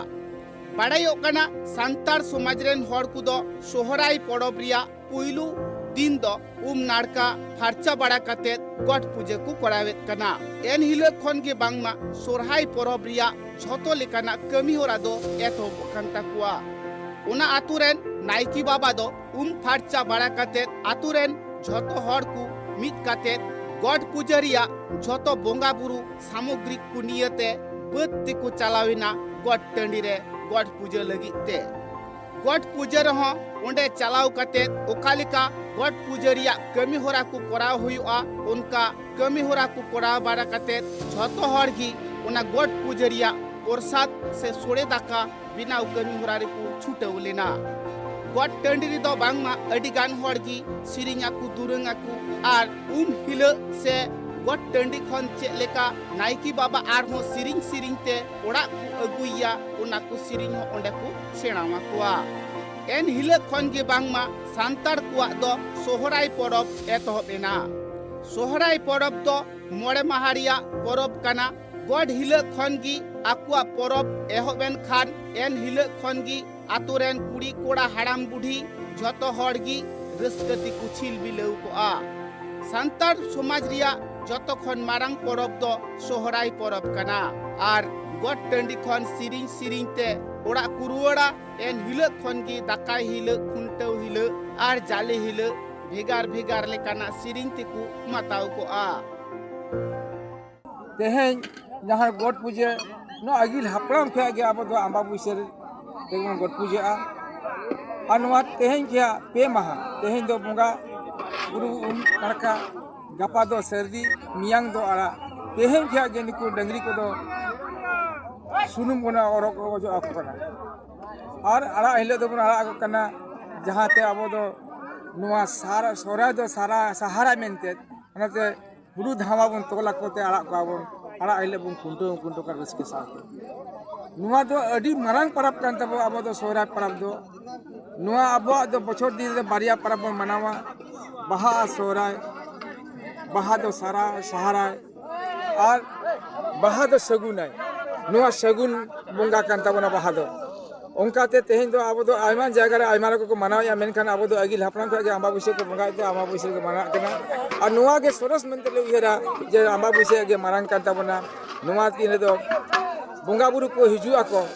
ᱵᱟᱲᱟᱭᱚᱜ ᱠᱟᱱᱟ, ᱥᱟᱱᱛᱟᱲ ᱥᱚᱢᱟᱡᱽ ᱨᱮᱱ ᱦᱚᱲ ᱠᱚᱫᱚ ᱥᱚᱦᱨᱟᱭ ᱯᱚᱨᱚᱵᱽ ᱨᱮᱭᱟᱜ ᱯᱩᱭᱞᱩ ᱫᱤᱱ ᱫᱚ ᱩᱢ ᱱᱟᱲᱠᱟ ᱯᱷᱟᱨᱪᱟ ᱵᱟᱲᱟ ᱠᱟᱛᱮ ᱜᱚᱴ ᱯᱩᱡᱟᱹ ᱠᱚ ᱠᱚᱨᱟᱣᱮᱫ ᱠᱟᱱᱟ᱾ ᱮᱱ ᱦᱤᱞᱳᱜ ᱠᱷᱚᱱ ᱜᱮ ᱵᱟᱝᱢᱟ ᱥᱚᱨᱦᱟᱭ ᱯᱚᱨᱚᱵᱽ ᱨᱮᱭᱟᱜ ᱡᱷᱚᱛᱚ ᱞᱮᱠᱟᱱᱟᱜ ᱠᱟᱹᱢᱤ ᱦᱚᱨᱟ ᱫᱚ ᱮᱛᱚᱦᱚᱵᱚᱜ ᱠᱟᱱ ᱛᱟᱠᱚᱣᱟ᱾ ᱚᱱᱟ ᱟᱛᱳ ᱨᱮᱱ ᱱᱟᱭᱠᱮ ᱵᱟᱵᱟ ᱫᱚ ᱩᱢ ᱯᱷᱟᱨᱪᱟ ᱵᱟᱲᱟ ᱠᱟᱛᱮ ᱟᱛᱳ ᱨᱮᱱ ᱡᱷᱚᱛᱚ ᱦᱚᱲ ᱠᱚ ᱢᱤᱫ ᱠᱟᱛᱮ ᱜᱚᱴ ᱯᱩᱡᱟᱹ ᱨᱮᱭᱟᱜ ᱡᱷᱚᱛᱚ ᱵᱚᱸᱜᱟ ᱵᱩᱨᱩ ᱥᱟᱢᱚᱜᱽᱨᱤ ᱠᱚ ᱱᱤᱭᱟᱹᱛᱮ ᱵᱟᱹᱫᱽ ᱛᱮᱠᱚ ᱪᱟᱞᱟᱣ ᱮᱱᱟ ᱜᱚᱴ ᱴᱟᱺᱰᱤ ᱨᱮ ᱜᱚᱴ ᱯᱩᱡᱟᱹ ᱞᱟᱹᱜᱤᱫ ᱛᱮ᱾ ᱜᱚᱴ ᱯᱩᱡᱟᱹ ᱨᱮᱦᱚᱸ ᱚᱸᱰᱮ ᱪᱟᱞᱟᱣ ᱠᱟᱛᱮ ᱚᱠᱟ ᱞᱮᱠᱟ ᱜᱚᱴ ᱯᱩᱡᱟᱹ ᱨᱮᱭᱟᱜ ᱠᱟᱹᱢᱤ ᱦᱚᱨᱟ ᱠᱚ ᱠᱚᱨᱟᱣ ᱦᱩᱭᱩᱜᱼᱟ, ᱚᱱᱠᱟ ᱠᱟᱹᱢᱤ ᱦᱚᱨᱟ ᱠᱚ ᱠᱚᱨᱟᱣ ᱵᱟᱲᱟ ᱠᱟᱛᱮ ᱡᱷᱚᱛᱚ ᱦᱚᱲ ᱜᱮ ᱚᱱᱟ ᱜᱚᱴ ᱯᱩᱡᱟᱹ ᱨᱮᱭᱟᱜ ᱯᱨᱚᱥᱟᱫ ᱥᱮ ᱥᱚᱲᱮ ᱫᱟᱠᱟ ᱵᱮᱱᱟᱣ ᱠᱟᱹᱢᱤ ᱦᱚᱨᱟ ᱨᱮᱠᱚ ᱪᱷᱩᱴᱟᱹᱣ ᱞᱮᱱᱟ᱾ ᱜᱚᱴ ᱴᱟᱺᱰᱤ ᱨᱮᱫᱚ ᱵᱟᱝᱢᱟ ᱟᱹᱰᱤ ᱜᱟᱱ ᱦᱚᱲ ᱜᱮ ᱥᱮᱨᱮᱧ ᱟᱠᱚ, ᱫᱩᱨᱟᱹᱝ ᱟᱠᱚ ᱟᱨ ᱩᱢ ᱦᱤᱞᱟᱹᱜ ᱥᱮ ᱜᱚᱴ ᱴᱟᱺᱰᱤ ᱠᱷᱚᱱ ᱪᱮᱫ ᱞᱮᱠᱟ ᱱᱟᱭᱠᱮ ᱵᱟᱵᱟ ᱟᱨᱦᱚᱸ ᱥᱮᱨᱮᱧ ᱥᱮᱨᱮᱧ ᱛᱮ ᱚᱲᱟᱜ ᱠᱚ ᱟᱹᱜᱩᱭᱮᱭᱟ, ᱚᱱᱟ ᱠᱚ ᱥᱮᱨᱮᱧ ᱦᱚᱸ ᱚᱸᱰᱮ ᱠᱚ ᱥᱮᱬᱟ ᱟᱠᱚᱣᱟ᱾ ᱮᱱ ᱦᱤᱞᱟᱹᱜ ᱠᱷᱚᱱ ᱜᱮ ᱵᱟᱝᱢᱟ ᱥᱟᱱᱛᱟᱲ ᱠᱚᱣᱟᱜ ᱫᱚ ᱥᱚᱦᱨᱟᱭ ᱯᱚᱨᱚᱵᱽ ᱮᱛᱚᱦᱚᱵ ᱮᱱᱟ᱾ ᱥᱚᱦᱨᱟᱭ ᱯᱚᱨᱚᱵᱽ ᱫᱚ ᱢᱚᱬᱮ ᱢᱟᱦᱟ ᱨᱮᱭᱟᱜ ᱯᱚᱨᱚᱵᱽ ᱠᱟᱱᱟ᱾ ᱜᱚᱰ ᱦᱤᱞᱟᱹᱜ ᱠᱷᱚᱱ ᱜᱮ ᱟᱠᱚᱣᱟᱜ ᱯᱚᱨᱚᱵᱽ ᱮᱦᱚᱵ ᱮᱱ ᱠᱷᱟᱱ ᱮᱱ ᱦᱤᱞᱟᱹᱜ ᱠᱷᱚᱱ ᱜᱮ ᱟᱛᱳ ᱨᱮᱱ ᱠᱩᱲᱤ ᱠᱚᱲᱟ ᱦᱟᱲᱟᱢ ᱵᱩᱰᱷᱤ ᱡᱷᱚᱛᱚ ᱦᱚᱲ ᱜᱮ ᱨᱟᱹᱥᱠᱟᱹ ᱛᱮᱠᱚ ᱪᱷᱤᱞ ᱵᱤᱞᱟᱹᱣ ᱠᱚᱜᱼᱟ᱾ ᱥᱟᱱᱛᱟᱲ ᱥᱚᱢᱟᱡᱽ ᱨᱮᱭᱟᱜ ᱡᱚᱛᱚ ᱠᱷᱚᱱ ᱢᱟᱨᱟᱝ ᱯᱚᱨᱚᱵᱽ ᱫᱚ ᱥᱚᱦᱨᱟᱭ ᱯᱚᱨᱚᱵᱽ ᱠᱟᱱᱟ᱾ ᱟᱨ ᱜᱚᱴ ᱴᱟᱺᱰᱤ ᱠᱷᱚᱱ ᱥᱮᱨᱮᱧ ᱥᱮᱨᱮᱧ ᱛᱮ ᱚᱲᱟᱜ ᱠᱚ ᱨᱩᱣᱟᱹᱲᱟ᱾ ᱮᱱ ᱦᱤᱞᱟᱹᱜ ᱠᱷᱚᱱ ᱜᱮ ᱫᱟᱠᱟᱭ ᱦᱤᱞᱟᱹᱜ, ᱠᱷᱩᱱᱴᱟᱹᱣ ᱦᱤᱞᱟᱹᱜ ᱟᱨ ᱡᱟᱞᱮ ᱦᱤᱞᱟᱹᱜ ᱵᱷᱮᱜᱟᱨ ᱵᱷᱮᱜᱟᱨ ᱞᱮᱠᱟᱱᱟᱜ ᱥᱮᱨᱮᱧ ᱛᱮᱠᱚ ᱢᱟᱛᱟᱣ ᱠᱚᱜᱼᱟ᱾ ᱛᱮᱦᱮᱧ ᱡᱟᱦᱟᱸ ᱜᱚᱴ ᱯᱩᱡᱟᱹ, ᱱᱚᱣᱟ ᱟᱹᱜᱤᱞ ᱦᱟᱯᱲᱟᱢ ᱠᱷᱚᱱᱟᱜ ᱜᱮ ᱟᱵᱚ ᱫᱚ ᱟᱢᱵᱟᱵᱟᱹᱭᱥᱟᱹ ᱨᱮᱵᱚᱱ ᱜᱚᱴ ᱯᱩᱡᱟᱹᱜᱼᱟ᱾ ᱟᱨ ᱱᱚᱣᱟ ᱛᱮᱦᱮᱧ ᱠᱷᱚᱱᱟᱜ ᱯᱮ ᱢᱟᱦᱟ, ᱛᱮᱦᱮᱧ ᱫᱚ ᱵᱚᱸᱜᱟ ᱵᱩᱨᱩ ᱩᱢ ᱱᱟᱲᱠᱟ, ᱜᱟᱯᱟ ᱫᱚ ᱥᱟᱹᱨᱫᱤ, ᱢᱮᱭᱟᱝ ᱫᱚ ᱟᱲᱟᱜ᱾ ᱛᱮᱦᱮᱧ ᱠᱷᱚᱱᱟᱜ ᱜᱮ ᱱᱩᱠᱩ ᱰᱟᱹᱝᱨᱤ ᱠᱚᱫᱚ ᱥᱩᱱᱩᱢ ᱵᱚᱱ ᱚᱨᱚᱜ ᱚᱡᱚᱜ ᱟᱠᱚ ᱠᱟᱱᱟ᱾ ᱟᱨ ᱟᱲᱟᱜ ᱦᱤᱞᱳᱜ ᱫᱚᱵᱚᱱ ᱟᱲᱟᱜ ᱟᱠᱚ ᱠᱟᱱᱟ, ᱡᱟᱦᱟᱸᱛᱮ ᱟᱵᱚ ᱫᱚ ᱱᱚᱣᱟ ᱥᱟᱨ-, ᱥᱚᱦᱨᱟᱭ ᱫᱚ ᱥᱟᱨᱟ ᱥᱟᱦᱟᱨᱟᱭ ᱢᱮᱱᱛᱮ, ᱚᱱᱟᱛᱮ ᱦᱩᱲᱩ ᱫᱷᱟᱣᱟ ᱵᱚᱱ ᱛᱚᱞ ᱟᱠᱚ ᱛᱮ ᱟᱲᱟᱜ ᱠᱚᱣᱟ ᱵᱚᱱ, ᱟᱲᱟᱜ ᱦᱤᱞᱳᱜ ᱵᱚᱱ ᱠᱷᱩᱱᱴᱟᱹᱣ, ᱠᱷᱩᱱᱴᱟᱹᱣ ᱠᱚᱣᱟ ᱨᱟᱹᱥᱠᱟᱹ ᱥᱟᱶᱛᱮ᱾ ᱱᱚᱣᱟ ᱫᱚ ᱟᱹᱰᱤ ᱢᱟᱨᱟᱝ ᱯᱚᱨᱚᱵᱽ ᱠᱟᱱ ᱛᱟᱵᱚ, ᱟᱵᱚ ᱫᱚ ᱥᱚᱦᱨᱟᱭ ᱯᱚᱨᱚᱵᱽ ᱫᱚ᱾ ᱱᱚᱣᱟ ᱟᱵᱚᱣᱟᱜ ᱫᱚ ᱵᱚᱪᱷᱚᱨ ᱫᱤᱱ ᱨᱮ ᱵᱟᱨᱭᱟ ᱯᱚᱨᱚᱵᱽ ᱵᱚᱱ ᱢᱟᱱᱟᱣᱟ, ᱵᱟᱦᱟ ᱟᱨ ᱥᱚᱦᱨᱟᱭ᱾ ᱵᱟᱦᱟ ᱫᱚ ᱥᱟᱨᱟ ᱥᱟᱦᱟᱨᱟᱭ ᱟᱨ ᱵᱟᱦᱟ ᱫᱚ ᱥᱟᱹᱜᱩᱱᱟᱭ᱾ ᱱᱚᱣᱟ ᱥᱟᱹᱜᱩᱱ ᱵᱚᱸᱜᱟ ᱠᱟᱱ ᱛᱟᱵᱚᱱᱟ ᱵᱟᱦᱟ ᱫᱚ᱾ ᱚᱱᱠᱟᱛᱮ ᱛᱮᱦᱮᱧ ᱫᱚ ᱟᱵᱚ ᱫᱚ ᱟᱭᱢᱟ ᱡᱟᱭᱜᱟ ᱨᱮ ᱟᱭᱢᱟ ᱨᱚᱠᱚᱢ ᱠᱚ ᱢᱟᱱᱟᱣᱮᱫᱼᱟ, ᱢᱮᱱᱠᱷᱟᱱ ᱟᱵᱚ ᱫᱚ ᱟᱹᱜᱤᱞ ᱦᱟᱯᱲᱟᱢ ᱠᱷᱚᱱ ᱜᱮ ᱟᱢᱵᱟᱵᱟᱹᱥᱭᱟᱹ ᱠᱚ ᱵᱚᱸᱜᱟᱭᱮᱫ ᱛᱮ ᱟᱢᱵᱟᱵᱟᱹᱥᱭᱟᱹ ᱜᱮ ᱢᱟᱱᱟᱜ ᱠᱟᱱᱟ᱾ ᱟᱨ ᱱᱚᱣᱟ ᱜᱮ ᱥᱚᱨᱮᱥ ᱢᱮᱱᱛᱮ ᱞᱮ ᱩᱭᱦᱟᱹᱨᱟ ᱡᱮ ᱟᱢᱵᱟᱵᱟᱹᱥᱭᱟᱹ ᱜᱮ ᱢᱟᱨᱟᱝ ᱠᱟᱱ ᱛᱟᱵᱚᱱᱟ᱾ ᱱᱚᱣᱟ ᱫᱤᱱ ᱨᱮᱫᱚ ᱵᱚᱸᱜᱟ ᱵᱩᱨᱩ ᱠᱚ ᱦᱤᱡᱩᱜ ᱟᱠᱚ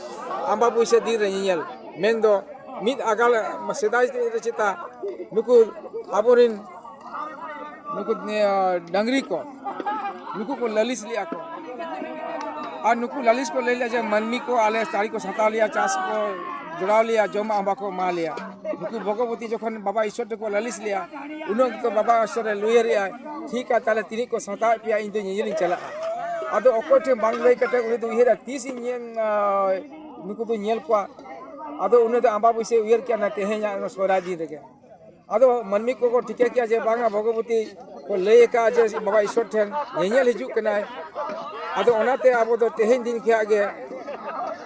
ᱟᱢᱵᱟᱵᱟᱹᱥᱭᱟᱹ ᱫᱤᱱ ᱨᱮ ᱧᱮᱧᱮᱞ, ᱢᱮᱱᱫᱚ ᱢᱤᱫ ᱟᱜᱟᱞ ᱥᱮᱫᱟᱭ ᱨᱮ ᱪᱮᱛᱟ ᱱᱩᱠᱩ ᱟᱵᱚᱨᱮᱱ ᱱᱩᱠᱩ, ᱮ, ᱰᱟᱝᱨᱤ ᱠᱚ, ᱱᱩᱠᱩ ᱠᱚ ᱞᱟᱹᱞᱤᱥ ᱞᱮᱜᱼᱟ ᱠᱚ᱾ ᱟᱨ ᱱᱩᱠᱩ ᱞᱟᱹᱞᱤᱥ ᱠᱚ ᱞᱟᱹᱭ ᱞᱮᱜᱼᱟ ᱡᱮ, ᱢᱟᱹᱱᱢᱤ ᱠᱚ ᱟᱞᱮ ᱥᱟᱹᱨᱤ ᱠᱚ ᱥᱟᱛᱟᱣ ᱞᱮᱭᱟ, ᱪᱟᱥ ᱠᱚ ᱡᱚᱲᱟᱣ ᱞᱮᱭᱟ, ᱡᱚᱢᱟᱜ ᱦᱚᱸ ᱵᱟᱠᱚ ᱮᱢᱟ ᱞᱮᱭᱟ᱾ ᱱᱩᱠᱩ ᱵᱷᱚᱜᱚᱵᱚᱛᱤ ᱡᱚᱠᱷᱚᱱ ᱵᱟᱵᱟ ᱤᱥᱚᱨ ᱴᱷᱮᱱ ᱠᱚ ᱞᱟᱹᱞᱤᱥ ᱞᱮᱜᱼᱟ, ᱩᱱ ᱚᱠᱛᱚ ᱵᱟᱵᱟ ᱤᱥᱚᱨᱮ ᱞᱟᱹᱭ ᱞᱮᱜᱼᱟ, "ᱴᱷᱤᱠᱟ, ᱛᱟᱦᱞᱮ ᱛᱤᱱᱟᱹᱜ ᱠᱚ ᱥᱟᱛᱟᱣᱮᱫ ᱯᱮᱭᱟ, ᱤᱧ ᱫᱚ ᱧᱮᱧᱮᱞᱤᱧ ᱪᱟᱞᱟᱜᱼᱟ᱾" ᱟᱫᱚ ᱚᱠᱚᱭ ᱴᱷᱮᱱ ᱵᱟᱝ ᱞᱟᱹᱭ ᱠᱟᱛᱮ ᱩᱱᱤ ᱫᱚ ᱩᱭᱦᱟᱹᱨᱟ, ᱛᱤᱥ ᱤᱧ ᱧᱮᱞ, ᱟ, ᱱᱩᱠᱩ ᱫᱚᱧ ᱧᱮᱞ ᱠᱚᱣᱟ᱾ ᱟᱫᱚ ᱩᱱᱤ ᱫᱚ ᱟᱢᱵᱟᱵᱟᱹᱥᱭᱟᱹ ᱩᱭᱦᱟᱹᱨ ᱠᱮᱜᱼᱟ, ᱚᱱᱟ ᱛᱮᱦᱮᱧᱟᱜ ᱚᱱᱟ ᱥᱚᱦᱨᱟᱭ ᱫᱤᱱ ᱨᱮᱜᱮ᱾ ᱟᱫᱚ ᱢᱟᱹᱱᱢᱤ ᱠᱚᱠᱚ ᱴᱷᱤᱠᱟᱹ ᱠᱮᱜᱼᱟ ᱡᱮ ᱵᱟᱝᱟ, ᱵᱷᱚᱜᱚᱵᱚᱛᱤ ᱠᱚ ᱞᱟᱹᱭ ᱟᱠᱟᱫᱼᱟ ᱡᱮ ᱵᱟᱵᱟ ᱤᱥᱚᱨ ᱴᱷᱮᱱ ᱧᱮᱧᱮᱞ ᱦᱤᱡᱩᱜ ᱠᱟᱱᱟᱭ᱾ ᱟᱫᱚ ᱚᱱᱟᱛᱮ ᱟᱵᱚ ᱫᱚ ᱛᱮᱦᱮᱧ ᱫᱤᱱ ᱠᱷᱚᱱᱟᱜ ᱜᱮ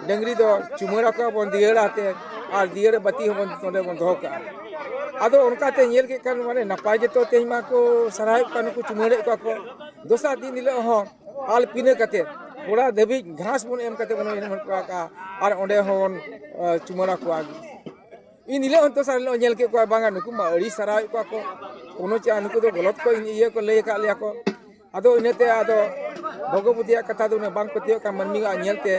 ᱰᱟᱹᱝᱨᱤ ᱫᱚ ᱪᱩᱢᱟᱹᱲᱟ ᱠᱚᱣᱟ ᱵᱚᱱ ᱫᱤᱭᱟᱹᱲᱟ ᱟᱛᱮ, ᱟᱨ ᱫᱤᱭᱟᱹᱲᱟ ᱵᱟᱹᱛᱤ ᱦᱚᱸᱵᱚᱱ ᱱᱚᱸᱰᱮ ᱵᱚᱱ ᱫᱚᱦᱚ ᱠᱟᱜᱼᱟ᱾ ᱟᱫᱚ ᱚᱱᱠᱟᱛᱮ ᱧᱮᱞ ᱠᱮᱫ ᱠᱷᱟᱱ ᱢᱟᱱᱮ ᱱᱟᱯᱟᱭ ᱜᱮᱛᱚ ᱛᱮᱦᱮᱧ ᱢᱟᱠᱚ ᱥᱟᱨᱦᱟᱣᱮᱫ ᱠᱚᱣᱟ, ᱱᱩᱠᱩ ᱪᱩᱢᱟᱹᱲᱟᱭᱮᱫ ᱠᱚᱣᱟ ᱠᱚ᱾ ᱫᱚᱥᱟᱨ ᱫᱤᱱ ᱦᱤᱞᱳᱜ ᱦᱚᱸ ᱟᱞ ᱯᱤᱱᱟᱹ ᱠᱟᱛᱮ ᱜᱚᱲᱟ ᱫᱷᱟᱹᱵᱤᱡ ᱜᱷᱟᱥ ᱵᱚᱱ ᱮᱢ ᱠᱟᱛᱮ ᱵᱚᱱ ᱮᱢ ᱦᱚᱴᱚ ᱠᱟᱜᱼᱟ, ᱟᱨ ᱚᱸᱰᱮ ᱦᱚᱸᱵᱚᱱ, ᱮ, ᱪᱩᱢᱟᱹᱲᱟ ᱠᱚᱣᱟ᱾ ᱤᱱ ᱦᱤᱞᱳᱜ ᱦᱚᱸ ᱫᱚᱥᱟᱨ ᱦᱤᱞᱳᱜ ᱧᱮᱞ ᱠᱮᱫ ᱠᱚᱣᱟ, ᱵᱟᱝᱟ, ᱱᱩᱠᱩ ᱢᱟ ᱟᱹᱲᱤ ᱥᱟᱨᱦᱟᱣᱮᱫ ᱠᱚᱣᱟ ᱠᱚ, ᱠᱳᱱᱳ ᱪᱮᱫ ᱱᱩᱠᱩ ᱫᱚ ᱜᱚᱞᱚᱛ ᱠᱚ ᱤᱭᱟᱹ ᱠᱚ ᱞᱟᱹᱭ ᱟᱠᱟᱫ ᱞᱮᱭᱟ ᱠᱚ᱾ ᱟᱫᱚ ᱤᱱᱟᱹᱛᱮ ᱟᱫᱚ ᱵᱷᱚᱜᱚᱵᱚᱛᱤᱭᱟᱜ ᱠᱟᱛᱷᱟ ᱫᱚ ᱩᱱᱟᱹᱜ ᱵᱟᱝ ᱯᱟᱹᱛᱭᱟᱹᱣ ᱠᱟᱱ ᱢᱟᱹᱱᱢᱤᱭᱟᱜ ᱧᱮᱞᱛᱮ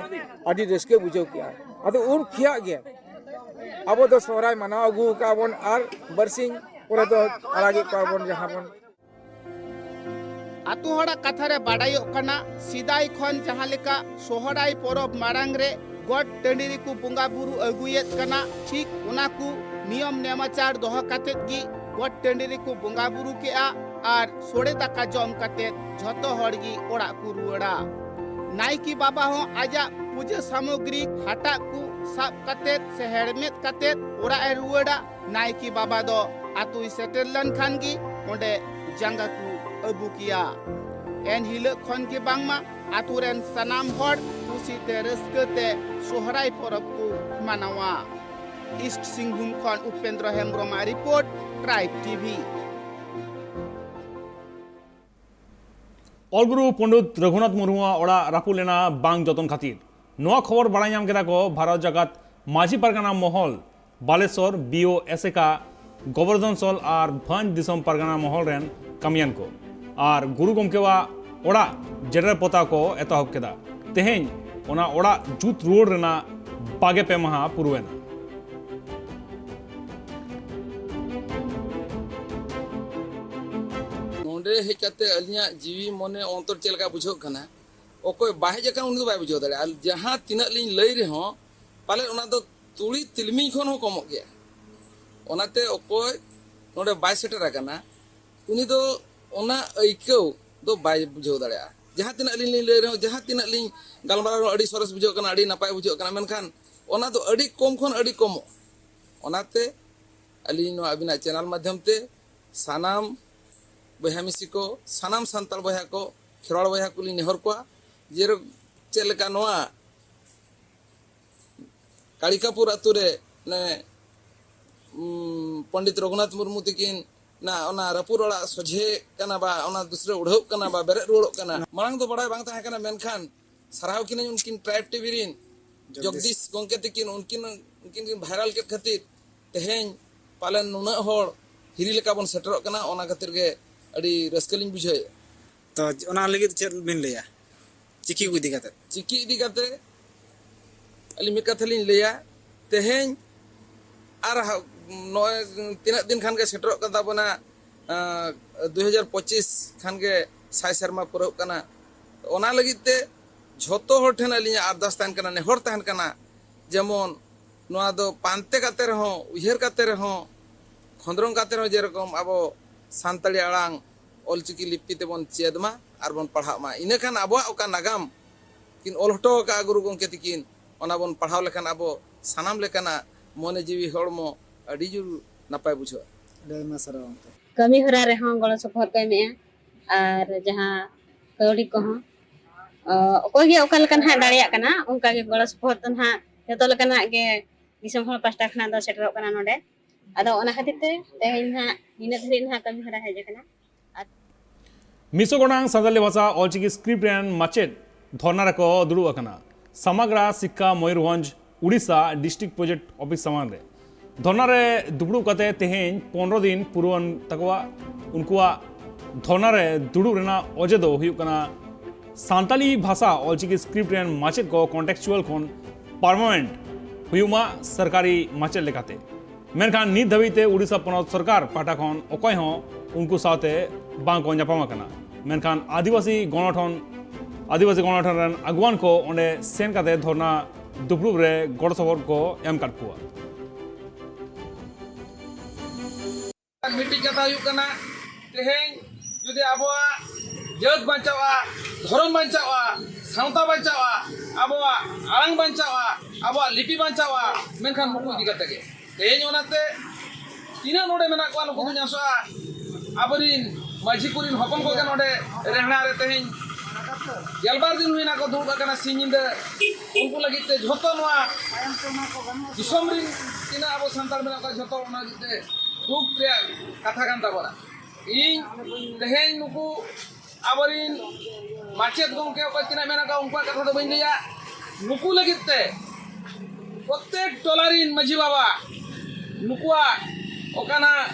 ᱟᱹᱰᱤ ᱨᱟᱹᱥᱠᱟᱹ ᱵᱩᱡᱷᱟᱹᱣ ᱠᱮᱜᱼᱟ᱾ ᱟᱫᱚ ᱩᱱ ᱠᱷᱚᱱᱟᱜ ᱜᱮ ᱟᱵᱚ ᱫᱚ ᱥᱚᱦᱨᱟᱭ ᱢᱟᱱᱟᱣ ᱟᱹᱜᱩ ᱟᱠᱟᱫᱼᱟ ᱵᱚᱱ, ᱟᱨ ᱵᱟᱨᱥᱤᱧ ᱯᱚᱨᱮ ᱫᱚ ᱟᱲᱟᱜᱮᱫ ᱠᱚᱣᱟ ᱵᱚᱱ ᱡᱟᱦᱟᱸ ᱵᱚᱱ᱾ ᱟᱛᱳ ᱦᱚᱲᱟᱜ ᱠᱟᱛᱷᱟ ᱨᱮ ᱵᱟᱰᱟᱭᱚᱜ ᱠᱟᱱᱟ, ᱥᱮᱫᱟᱭ ᱠᱷᱚᱱ ᱡᱟᱦᱟᱸ ᱞᱮᱠᱟ ᱥᱚᱦᱨᱟᱭ ᱯᱚᱨᱚᱵᱽ ᱢᱟᱲᱟᱝ ᱨᱮ ᱜᱚᱴ ᱴᱟᱺᱰᱤ ᱨᱮᱠᱚ ᱵᱚᱸᱜᱟ ᱵᱩᱨᱩ ᱟᱹᱜᱩᱭᱮᱫ ᱠᱟᱱᱟ, ᱴᱷᱤᱠ ᱚᱱᱟ ᱠᱚ ᱱᱤᱭᱚᱢ ᱱᱮᱢᱟᱪᱟᱨ ᱫᱚᱦᱚ ᱠᱟᱛᱮᱫ ᱜᱮ ᱜᱚᱴ ᱴᱟᱺᱰᱤ ᱨᱮᱠᱚ ᱵᱚᱸᱜᱟ ᱵᱩᱨᱩ ᱠᱮᱜᱼᱟ ᱟᱨ ᱥᱚᱲᱮ ᱫᱟᱠᱟ ᱡᱚᱢ ᱠᱟᱛᱮᱫ ᱡᱷᱚᱛᱚ ᱦᱚᱲ ᱜᱮ ᱚᱲᱟᱜ ᱠᱚ ᱨᱩᱣᱟᱹᱲᱟ᱾ ᱱᱟᱭᱠᱮ ᱵᱟᱵᱟ ᱦᱚᱸ ᱟᱡᱟᱜ ᱯᱩᱡᱟᱹ ᱥᱟᱢᱚᱜᱨᱤ ᱦᱟᱴᱟᱜ ᱠᱚ ᱥᱟᱵ ᱠᱟᱛᱮᱫ ᱥᱮ ᱦᱮᱲᱢᱮᱫ ᱠᱟᱛᱮᱫ ᱚᱲᱟᱜ ᱮ ᱨᱩᱣᱟᱹᱲᱟ᱾ ᱱᱟᱭᱠᱮ ᱵᱟᱵᱟ ᱫᱚ ᱟᱛᱳᱭ ᱥᱮᱴᱮᱨ ᱞᱮᱱᱠᱷᱟᱱ ᱜᱮ ᱚᱸᱰᱮ ᱡᱟᱸᱜᱟ ᱠᱚ ᱟᱹᱵᱩᱠᱮᱭᱟ᱾ ᱮᱱ ᱦᱤᱞᱳᱜ ᱠᱷᱚᱱ ᱜᱮ ᱵᱟᱝᱢᱟ ᱟᱛᱳ ᱨᱮᱱ ᱥᱟᱱᱟᱢ ᱦᱚᱲ ᱠᱩᱥᱤ ᱛᱮ ᱨᱟᱹᱥᱠᱟᱹ ᱛᱮ ᱥᱚᱦᱨᱟᱭ ᱯᱚᱨᱚᱵᱽ ᱠᱚ ᱢᱟᱱᱟᱣᱟ᱾ ᱤᱥᱴ ᱥᱤᱝᱵᱷᱩᱢ ᱠᱷᱚᱱ ᱩᱯᱮᱱᱫᱨᱚ ᱦᱮᱢᱵᱨᱚᱢᱟᱜ ᱨᱤᱯᱳᱨᱴ, ᱴᱨᱟᱭᱤᱵᱽ ᱴᱤᱵᱷᱤ᱾ ᱚᱞ ᱜᱩᱨᱩ ᱯᱚᱱᱰᱤᱛ ᱨᱚᱜᱷᱩᱱᱟᱛᱷ ᱢᱩᱨᱢᱩᱣᱟᱜ ᱚᱲᱟᱜ ᱨᱟᱹᱯᱩᱫ ᱞᱮᱱᱟ ᱵᱟᱝ ᱡᱚᱛᱚᱱ ᱠᱷᱟᱹᱛᱤᱨ᱾ ᱱᱚᱣᱟ ᱠᱷᱚᱵᱚᱨ ᱵᱟᱲᱟᱭ ᱧᱟᱢ ᱠᱮᱫᱟ ᱠᱚ ᱵᱷᱟᱨᱚᱛ ᱡᱟᱠᱟᱛ ᱢᱟᱹᱡᱷᱤ ᱯᱟᱨᱜᱟᱱᱟ ᱢᱚᱦᱚᱞ, ᱵᱟᱞᱮᱥᱚᱨ, ᱵᱤ ᱳ ᱮᱥᱮᱠᱟ, ᱜᱚᱵᱚᱨᱫᱷᱚᱱ ᱥᱚᱞ ᱟᱨ ᱵᱷᱟᱸᱡᱽ ᱫᱤᱥᱚᱢ ᱯᱟᱨᱜᱟᱱᱟ ᱢᱚᱦᱚᱞ ᱨᱮᱱ ᱠᱟᱹᱢᱤᱭᱟᱱ ᱠᱚ᱾ ᱟᱨ ᱜᱩᱨᱩ ᱜᱚᱢᱠᱮᱣᱟᱜ ᱚᱲᱟᱜ ᱡᱮᱨᱮᱲ ᱯᱚᱛᱟᱣ ᱠᱚ ᱮᱛᱚᱦᱚᱵ ᱠᱮᱫᱟ᱾ ᱛᱮᱦᱮᱧ ᱚᱱᱟ ᱚᱲᱟᱜ ᱡᱩᱛ ᱨᱩᱣᱟᱹᱲ ᱨᱮᱱᱟᱜ ᱵᱟᱜᱮ ᱯᱮ ᱢᱟᱦᱟ ᱯᱩᱨᱟᱹᱣᱮᱱᱟ᱾ ᱨᱮ ᱦᱮᱡ ᱠᱟᱛᱮ ᱟᱹᱞᱤᱧᱟᱜ ᱡᱤᱣᱤ ᱢᱚᱱᱮ ᱚᱱᱛᱚᱨ ᱪᱮᱫ ᱞᱮᱠᱟ ᱵᱩᱡᱷᱟᱹᱜ ᱠᱟᱱᱟ, ᱚᱠᱚᱭ ᱵᱟᱭ ᱦᱮᱡ ᱟᱠᱟᱱ ᱩᱱᱤ ᱫᱚ ᱵᱟᱭ ᱵᱩᱡᱷᱟᱹᱣ ᱫᱟᱲᱮᱭᱟᱜᱼᱟ᱾ ᱟᱨ ᱡᱟᱦᱟᱸ ᱛᱤᱱᱟᱹᱜ ᱞᱤᱧ ᱞᱟᱹᱭ ᱨᱮᱦᱚᱸ ᱯᱟᱞᱮ ᱚᱱᱟ ᱫᱚ ᱛᱩᱲᱤ ᱛᱤᱞᱢᱤᱧ ᱠᱷᱚᱱ ᱦᱚᱸ ᱠᱚᱢᱚᱜ ᱜᱮᱭᱟ᱾ ᱚᱱᱟᱛᱮ ᱚᱠᱚᱭ ᱱᱚᱰᱮ ᱵᱟᱭ ᱥᱮᱴᱮᱨ ᱟᱠᱟᱱᱟ ᱩᱱᱤ ᱫᱚ ᱚᱱᱟ ᱟᱹᱭᱠᱟᱹᱣ ᱫᱚ ᱵᱟᱭ ᱵᱩᱡᱷᱟᱹᱣ ᱫᱟᱲᱮᱭᱟᱜᱼᱟ᱾ ᱡᱟᱦᱟᱸ ᱛᱤᱱᱟᱹᱜ ᱞᱤᱧ ᱞᱤᱧ ᱞᱟᱹᱭ ᱨᱮᱦᱚᱸ, ᱡᱟᱦᱟᱸ ᱛᱤᱱᱟᱹᱜ ᱞᱤᱧ ᱜᱟᱞᱢᱟᱨᱟᱣ ᱨᱮᱦᱚᱸ ᱟᱹᱰᱤ ᱥᱚᱨᱮᱥ ᱵᱩᱡᱷᱟᱹᱜ ᱠᱟᱱᱟ, ᱟᱹᱰᱤ ᱱᱟᱯᱟᱭ ᱵᱩᱡᱷᱟᱹᱜ ᱠᱟᱱᱟ, ᱢᱮᱱᱠᱷᱟᱱ ᱚᱱᱟ ᱫᱚ ᱟᱹᱰᱤ ᱠᱚᱢ ᱠᱷᱚᱱ ᱟᱹᱰᱤ ᱠᱚᱢᱚᱜ᱾ ᱚᱱᱟᱛᱮ ᱟᱹᱞᱤᱧ ᱱᱚᱣᱟ ᱟᱹᱵᱤᱱᱟᱜ ᱪᱮᱱᱮᱞ ᱢᱟᱫᱽᱫᱷᱚᱢ ᱛᱮ ᱥᱟᱱᱟᱢ ᱵᱚᱭᱦᱟ ᱢᱤᱥᱤ ᱠᱚ, ᱥᱟᱱᱟᱢ ᱥᱟᱱᱛᱟᱲ ᱵᱚᱭᱦᱟ ᱠᱚ, ᱠᱷᱮᱨᱣᱟᱲ ᱵᱚᱭᱦᱟ ᱠᱚᱞᱤᱧ ᱱᱮᱦᱚᱨ ᱠᱚᱣᱟ ᱡᱮ ᱪᱮᱫ ᱞᱮᱠᱟ ᱱᱚᱣᱟ ᱠᱟᱲᱤᱠᱟᱯᱩᱨ ᱟᱛᱳ ᱨᱮ ᱚᱱᱮ, ᱩᱢ, ᱯᱚᱱᱰᱤᱛ ᱨᱚᱜᱷᱩᱱᱟᱛᱷ ᱢᱩᱨᱢᱩ ᱛᱤᱠᱤᱱ ᱚᱱᱟ, ᱚᱱᱟ ᱨᱟᱹᱯᱩᱫ ᱚᱲᱟᱜ ᱥᱚᱡᱷᱮ ᱠᱟᱱᱟ ᱵᱟ ᱚᱱᱟ ᱫᱩᱥᱨᱟᱹ ᱩᱰᱷᱟᱹᱣᱜ ᱠᱟᱱᱟ ᱵᱟ ᱵᱮᱨᱮᱫ ᱨᱩᱣᱟᱹᱲᱚᱜ ᱠᱟᱱᱟ, ᱢᱟᱲᱟᱝ ᱫᱚ ᱵᱟᱲᱟᱭ ᱵᱟᱝ ᱛᱟᱦᱮᱸ ᱠᱟᱱᱟ, ᱢᱮᱱᱠᱷᱟᱱ ᱥᱟᱨᱦᱟᱣ ᱠᱤᱱᱟᱹᱧ ᱩᱱᱠᱤᱱ ᱴᱨᱟᱭᱤᱵᱽ ᱴᱤᱵᱷᱤ ᱨᱤᱱ ᱡᱚᱜᱽᱫᱤᱥ᱾ ᱡᱚᱜᱽᱫᱤᱥ ᱜᱚᱢᱠᱮ ᱛᱤᱠᱤᱱ, ᱩᱱᱠᱤᱱ, ᱩᱱᱠᱤᱱ ᱠᱤᱱ ᱵᱷᱟᱭᱨᱟᱞ ᱠᱮᱫ ᱠᱷᱟᱹᱛᱤᱨ ᱛᱮᱦᱮᱧ ᱯᱟᱞᱮᱱ ᱱᱩᱱᱟᱹᱜ ᱦᱚᱲ ᱦᱤᱨᱤ ᱞᱮᱠᱟ ᱵᱚᱱ ᱥᱮᱴᱮᱨᱚᱜ ᱠᱟᱱᱟ᱾ ᱚᱱᱟ ᱠᱷᱟᱹᱛᱤᱨ ᱜᱮ ᱟᱹᱰᱤ ᱨᱟᱹᱥᱠᱟᱹ ᱞᱤᱧ ᱵᱩᱡᱷᱟᱹᱣᱮᱫᱼᱟ᱾ ᱛᱚ, ᱚᱱᱟ ᱞᱟᱹᱜᱤᱫ ᱪᱮᱫ ᱵᱤᱱ ᱞᱟᱹᱭᱟ ᱪᱤᱠᱤ ᱠᱚ ᱤᱫᱤ ᱠᱟᱛᱮ? ᱪᱤᱠᱤ ᱤᱫᱤ ᱠᱟᱛᱮ ᱟᱹᱞᱤᱧ ᱢᱤᱫ ᱠᱟᱛᱷᱟ ᱞᱤᱧ ᱞᱟᱹᱭᱟ, ᱛᱮᱦᱮᱧ ᱟᱨ ᱦᱟ-, ᱱᱚᱜᱼᱚᱭ ᱛᱤᱱᱟᱹᱜ ᱫᱤᱱ ᱠᱷᱟᱱ ᱜᱮ ᱥᱮᱴᱮᱨᱚᱜ ᱠᱟᱱ ᱛᱟᱵᱚᱱᱟ, ᱟᱸ, ᱫᱩ ᱦᱟᱡᱟᱨ ᱯᱚᱸᱪᱤᱥ ᱠᱷᱟᱱ ᱜᱮ ᱥᱟᱭ ᱥᱮᱨᱢᱟ ᱯᱩᱨᱟᱹᱜ ᱠᱟᱱᱟ᱾ ᱚᱱᱟ ᱞᱟᱹᱜᱤᱫ ᱛᱮ ᱡᱷᱚᱛᱚ ᱦᱚᱲ ᱴᱷᱮᱱ ᱟᱹᱞᱤᱧᱟᱜ ᱟᱨᱫᱟᱥ ᱛᱟᱦᱮᱱ ᱠᱟᱱᱟ, ᱱᱮᱦᱚᱨ ᱛᱟᱦᱮᱱ ᱠᱟᱱᱟ, ᱡᱮᱢᱚᱱ ᱱᱚᱣᱟ ᱫᱚ ᱯᱟᱱᱛᱮ ᱠᱟᱛᱮ ᱨᱮᱦᱚᱸ, ᱩᱭᱦᱟᱹᱨ ᱠᱟᱛᱮ ᱨᱮᱦᱚᱸ, ᱠᱷᱚᱸᱫᱽᱨᱚᱝ ᱠᱟᱛᱮ ᱨᱮᱦᱚᱸ, ᱡᱮᱨᱚᱠᱚᱢ ᱟᱵᱚ ᱥᱟᱱᱛᱟᱲᱤ ᱟᱲᱟᱝ ᱚᱞᱪᱤᱠᱤ ᱞᱤᱯᱤ ᱛᱮᱵᱚᱱ ᱪᱮᱫ ᱢᱟ ᱟᱨ ᱵᱚᱱ ᱯᱟᱲᱦᱟᱜ ᱢᱟ᱾ ᱤᱱᱟᱹᱠᱷᱟᱱ ᱟᱵᱚᱣᱟᱜ ᱚᱠᱟ ᱱᱟᱜᱟᱢ ᱠᱤᱱ ᱚᱞ ᱦᱚᱴᱚ ᱟᱠᱟᱫᱼᱟ ᱜᱩᱨᱩ ᱜᱚᱢᱠᱮ ᱛᱤᱠᱤᱱ, ᱚᱱᱟ ᱵᱚᱱ ᱯᱟᱲᱦᱟᱣ ᱞᱮᱠᱷᱟᱱ ᱟᱵᱚ ᱥᱟᱱᱟᱢ ᱞᱮᱠᱟᱱᱟᱜ ᱢᱚᱱᱮ ᱡᱤᱣᱤ ᱦᱚᱲᱢᱚ ᱟᱹᱰᱤ ᱡᱳᱨ ᱱᱟᱯᱟᱭ ᱵᱩᱡᱷᱟᱹᱜᱼᱟ᱾ ᱟᱹᱰᱤ ᱟᱭᱢᱟ ᱥᱟᱨᱦᱟᱣ ᱜᱚᱢᱠᱮ᱾ ᱠᱟᱹᱢᱤ ᱦᱚᱨᱟ ᱨᱮᱦᱚᱸ ᱜᱚᱲᱚ ᱥᱚᱯᱚᱦᱚᱫ ᱠᱚ ᱮᱢᱮᱜᱼᱟ᱾ ᱟᱨ ᱡᱟᱦᱟᱸ ᱠᱟᱹᱣᱰᱤ ᱠᱚᱦᱚᱸ, ᱚ, ᱚᱠᱚᱭ ᱜᱮ ᱚᱠᱟ ᱞᱮᱠᱟ ᱱᱟᱦᱟᱜ ᱫᱟᱲᱮᱭᱟᱜ ᱠᱟᱱᱟ, ᱚᱱᱠᱟ ᱜᱮ ᱜᱚᱲᱚ ᱥᱚᱯᱚᱦᱚᱫ ᱫᱚ ᱱᱟᱦᱟᱜ ᱡᱚᱛᱚ ᱞᱮᱠᱟᱱᱟᱜ ᱜᱮ ᱫᱤᱥᱚᱢ ᱦᱚᱲ ᱯᱟᱥᱴᱟ ᱠᱷᱚᱱᱟᱜ ᱫᱚ ᱥᱮᱴᱮᱨᱚᱜ ᱠᱟᱱᱟ ᱱᱚᱰᱮ᱾ ᱟᱫᱚ ᱚᱱᱟ ᱠᱷᱟᱹᱛᱤᱨ ᱛᱮ ᱛᱮᱦᱮᱧ ᱱᱟᱦᱟᱜ ᱱᱤᱱᱟᱹᱜ ᱫᱷᱟᱹᱨᱤᱡ ᱱᱟᱦᱟᱜ ᱠᱟᱹᱢᱤ ᱦᱚᱨᱟ ᱦᱮᱡ ᱟᱠᱟᱱᱟ᱾ ᱢᱤᱥᱚ ᱜᱚᱴᱟᱝ ᱥᱟᱱᱛᱟᱲᱤ ᱵᱷᱟᱥᱟ ᱚᱞᱪᱤᱠᱤ ᱥᱠᱨᱤᱯᱴ ᱨᱮᱱ ᱢᱟᱪᱮᱫ ᱫᱷᱚᱨᱱᱟ ᱨᱮᱠᱚ ᱫᱩᱲᱩᱵ ᱟᱠᱟᱱᱟ ᱥᱟᱢᱟᱜᱽᱨᱟ ᱥᱤᱠᱠᱷᱟ Mayurbhanj Odisha district project office ᱥᱟᱢᱟᱝ ᱨᱮ᱾ ᱫᱷᱚᱨᱱᱟ ᱨᱮ ᱫᱩᱯᱲᱩᱵ ᱠᱟᱛᱮ ᱛᱮᱦᱮᱧ ᱯᱚᱱᱨᱚ ᱫᱤᱱ ᱯᱩᱨᱟᱹᱣᱟᱱ ᱛᱟᱠᱚᱣᱟ᱾ ᱩᱱᱠᱩᱣᱟᱜ ᱫᱷᱚᱨᱱᱟ ᱨᱮ ᱫᱩᱲᱩᱵ ᱨᱮᱱᱟᱜ ᱚᱡᱮ ᱫᱚ ᱦᱩᱭᱩᱜ ᱠᱟᱱᱟ ᱥᱟᱱᱛᱟᱲᱤ ᱵᱷᱟᱥᱟ ᱚᱞᱪᱤᱠᱤ ᱥᱠᱨᱤᱯᱴ ᱨᱮᱱ ᱢᱟᱪᱮᱫ ᱠᱚ ᱠᱚᱱᱴᱮᱠᱪᱩᱣᱟᱞ ᱠᱷᱚᱱ ᱯᱟᱨᱢᱟᱱᱮᱱᱴ ᱦᱩᱭᱩᱜ ᱢᱟ ᱥᱚᱨᱠᱟᱨᱤ ᱢᱟᱪᱮᱫ ᱞᱮᱠᱟᱛᱮ᱾ ᱢᱮᱱᱠᱷᱟᱱ ᱱᱤᱛ ᱫᱷᱟᱹᱵᱤᱡ ᱛᱮ ᱩᱲᱤᱥᱥᱟ ᱯᱚᱱᱚᱛ ᱥᱚᱨᱠᱟᱨ ᱯᱟᱦᱴᱟ ᱠᱷᱚᱱ ᱚᱠᱚᱭ ᱦᱚᱸ ᱩᱱᱠᱩ ᱥᱟᱶᱛᱮ ᱵᱟᱝ ᱠᱚ ᱧᱟᱯᱟᱢ ᱟᱠᱟᱱᱟ᱾ ᱢᱮᱱᱠᱷᱟᱱ ᱟᱹᱫᱤᱵᱟᱹᱥᱤ ᱜᱚᱱᱚᱴᱷᱚᱱ ᱟᱹᱫᱤᱵᱟᱹᱥᱤ ᱜᱚᱱᱚᱴᱷᱚᱱ ᱨᱮᱱ ᱟᱹᱜᱩᱣᱟᱱ ᱠᱚ ᱚᱸᱰᱮ ᱥᱮᱱ ᱠᱟᱛᱮ ᱫᱷᱚᱨᱱᱟ ᱫᱩᱯᱲᱩᱵ ᱨᱮ ᱜᱚᱲᱚ ᱥᱚᱯᱚᱦᱚᱫ ᱠᱚ ᱮᱢ ᱠᱟᱫ ᱠᱚᱣᱟ᱾ ᱢᱤᱫᱴᱤᱡ ᱠᱟᱛᱷᱟ ᱦᱩᱭᱩᱜ ᱠᱟᱱᱟ, ᱛᱮᱦᱮᱧ ᱡᱩᱫᱤ ᱟᱵᱚᱣᱟᱜ ᱡᱟᱹᱛ ᱵᱟᱧᱪᱟᱣᱜᱼᱟ, ᱫᱷᱚᱨᱚᱢ ᱵᱟᱧᱪᱟᱣᱜᱼᱟ, ᱥᱟᱶᱛᱟ ᱵᱟᱧᱪᱟᱣᱜᱼᱟ, ᱟᱵᱚᱣᱟᱜ ᱟᱲᱟᱝ ᱵᱟᱧᱪᱟᱣᱜᱼᱟ, ᱟᱵᱚᱣᱟᱜ ᱞᱤᱯᱤ ᱵᱟᱧᱪᱟᱣᱜᱼᱟ, ᱢᱮᱱᱠᱷᱟᱱ ᱱᱩᱠᱩ ᱤᱫᱤ ᱠᱟᱛᱮ ᱜᱮ ᱛᱮᱦᱮᱧ ᱚᱱᱟᱛᱮ ᱛᱤᱱᱟᱹᱜ ᱱᱚᱰᱮ ᱢᱮᱱᱟᱜ ᱠᱚᱣᱟ, ᱱᱩᱠᱩ ᱫᱚᱧ ᱟᱥᱚᱜᱼᱟ ᱟᱵᱚᱨᱤᱱ ᱢᱟᱹᱡᱷᱤ ᱠᱚᱨᱤᱱ ᱦᱚᱯᱚᱱ ᱠᱚᱜᱮ ᱱᱚᱰᱮ ᱨᱮᱦᱲᱟ ᱨᱮ ᱛᱮᱦᱮᱧ ᱜᱮᱞᱵᱟᱨ ᱫᱤᱱ ᱦᱩᱭᱱᱟ ᱠᱚ ᱫᱩᱲᱩᱵ ᱟᱠᱟᱱᱟ ᱥᱤᱧ ᱧᱤᱫᱟᱹ᱾ ᱩᱱᱠᱩ ᱞᱟᱹᱜᱤᱫ ᱛᱮ ᱡᱷᱚᱛᱚ ᱱᱚᱣᱟ ᱫᱤᱥᱚᱢ ᱨᱤᱱ ᱛᱤᱱᱟᱹᱜ ᱟᱵᱚ ᱥᱟᱱᱛᱟᱲ ᱢᱮᱱᱟᱜ ᱠᱚᱣᱟ, ᱡᱷᱚᱛᱚ ᱚᱱᱟ ᱞᱟᱹᱜᱤᱫ ᱛᱮ ᱫᱩᱠ ᱨᱮᱭᱟᱜ ᱠᱟᱛᱷᱟ ᱠᱟᱱ ᱛᱟᱵᱚᱱᱟ᱾ ᱤᱧ ᱛᱮᱦᱮᱧ ᱱᱩᱠᱩ ᱟᱵᱚᱨᱤᱱ ᱢᱟᱪᱮᱫ ᱜᱚᱢᱠᱮ ᱚᱠᱚᱭ ᱛᱤᱱᱟᱹᱜ ᱢᱮᱱᱟᱜ ᱠᱚᱣᱟ, ᱩᱱᱠᱩᱣᱟᱜ ᱠᱟᱛᱷᱟ ᱫᱚ ᱵᱟᱹᱧ ᱞᱟᱹᱭᱟ᱾ ᱱᱩᱠᱩ ᱞᱟᱹᱜᱤᱫ ᱛᱮ ᱯᱨᱚᱛᱮᱠ ᱴᱚᱞᱟ ᱨᱤᱱ ᱢᱟᱹᱡᱷᱤ ᱵᱟᱵᱟ ᱱᱩᱠᱩᱣᱟᱜ ᱚᱠᱟᱱᱟᱜ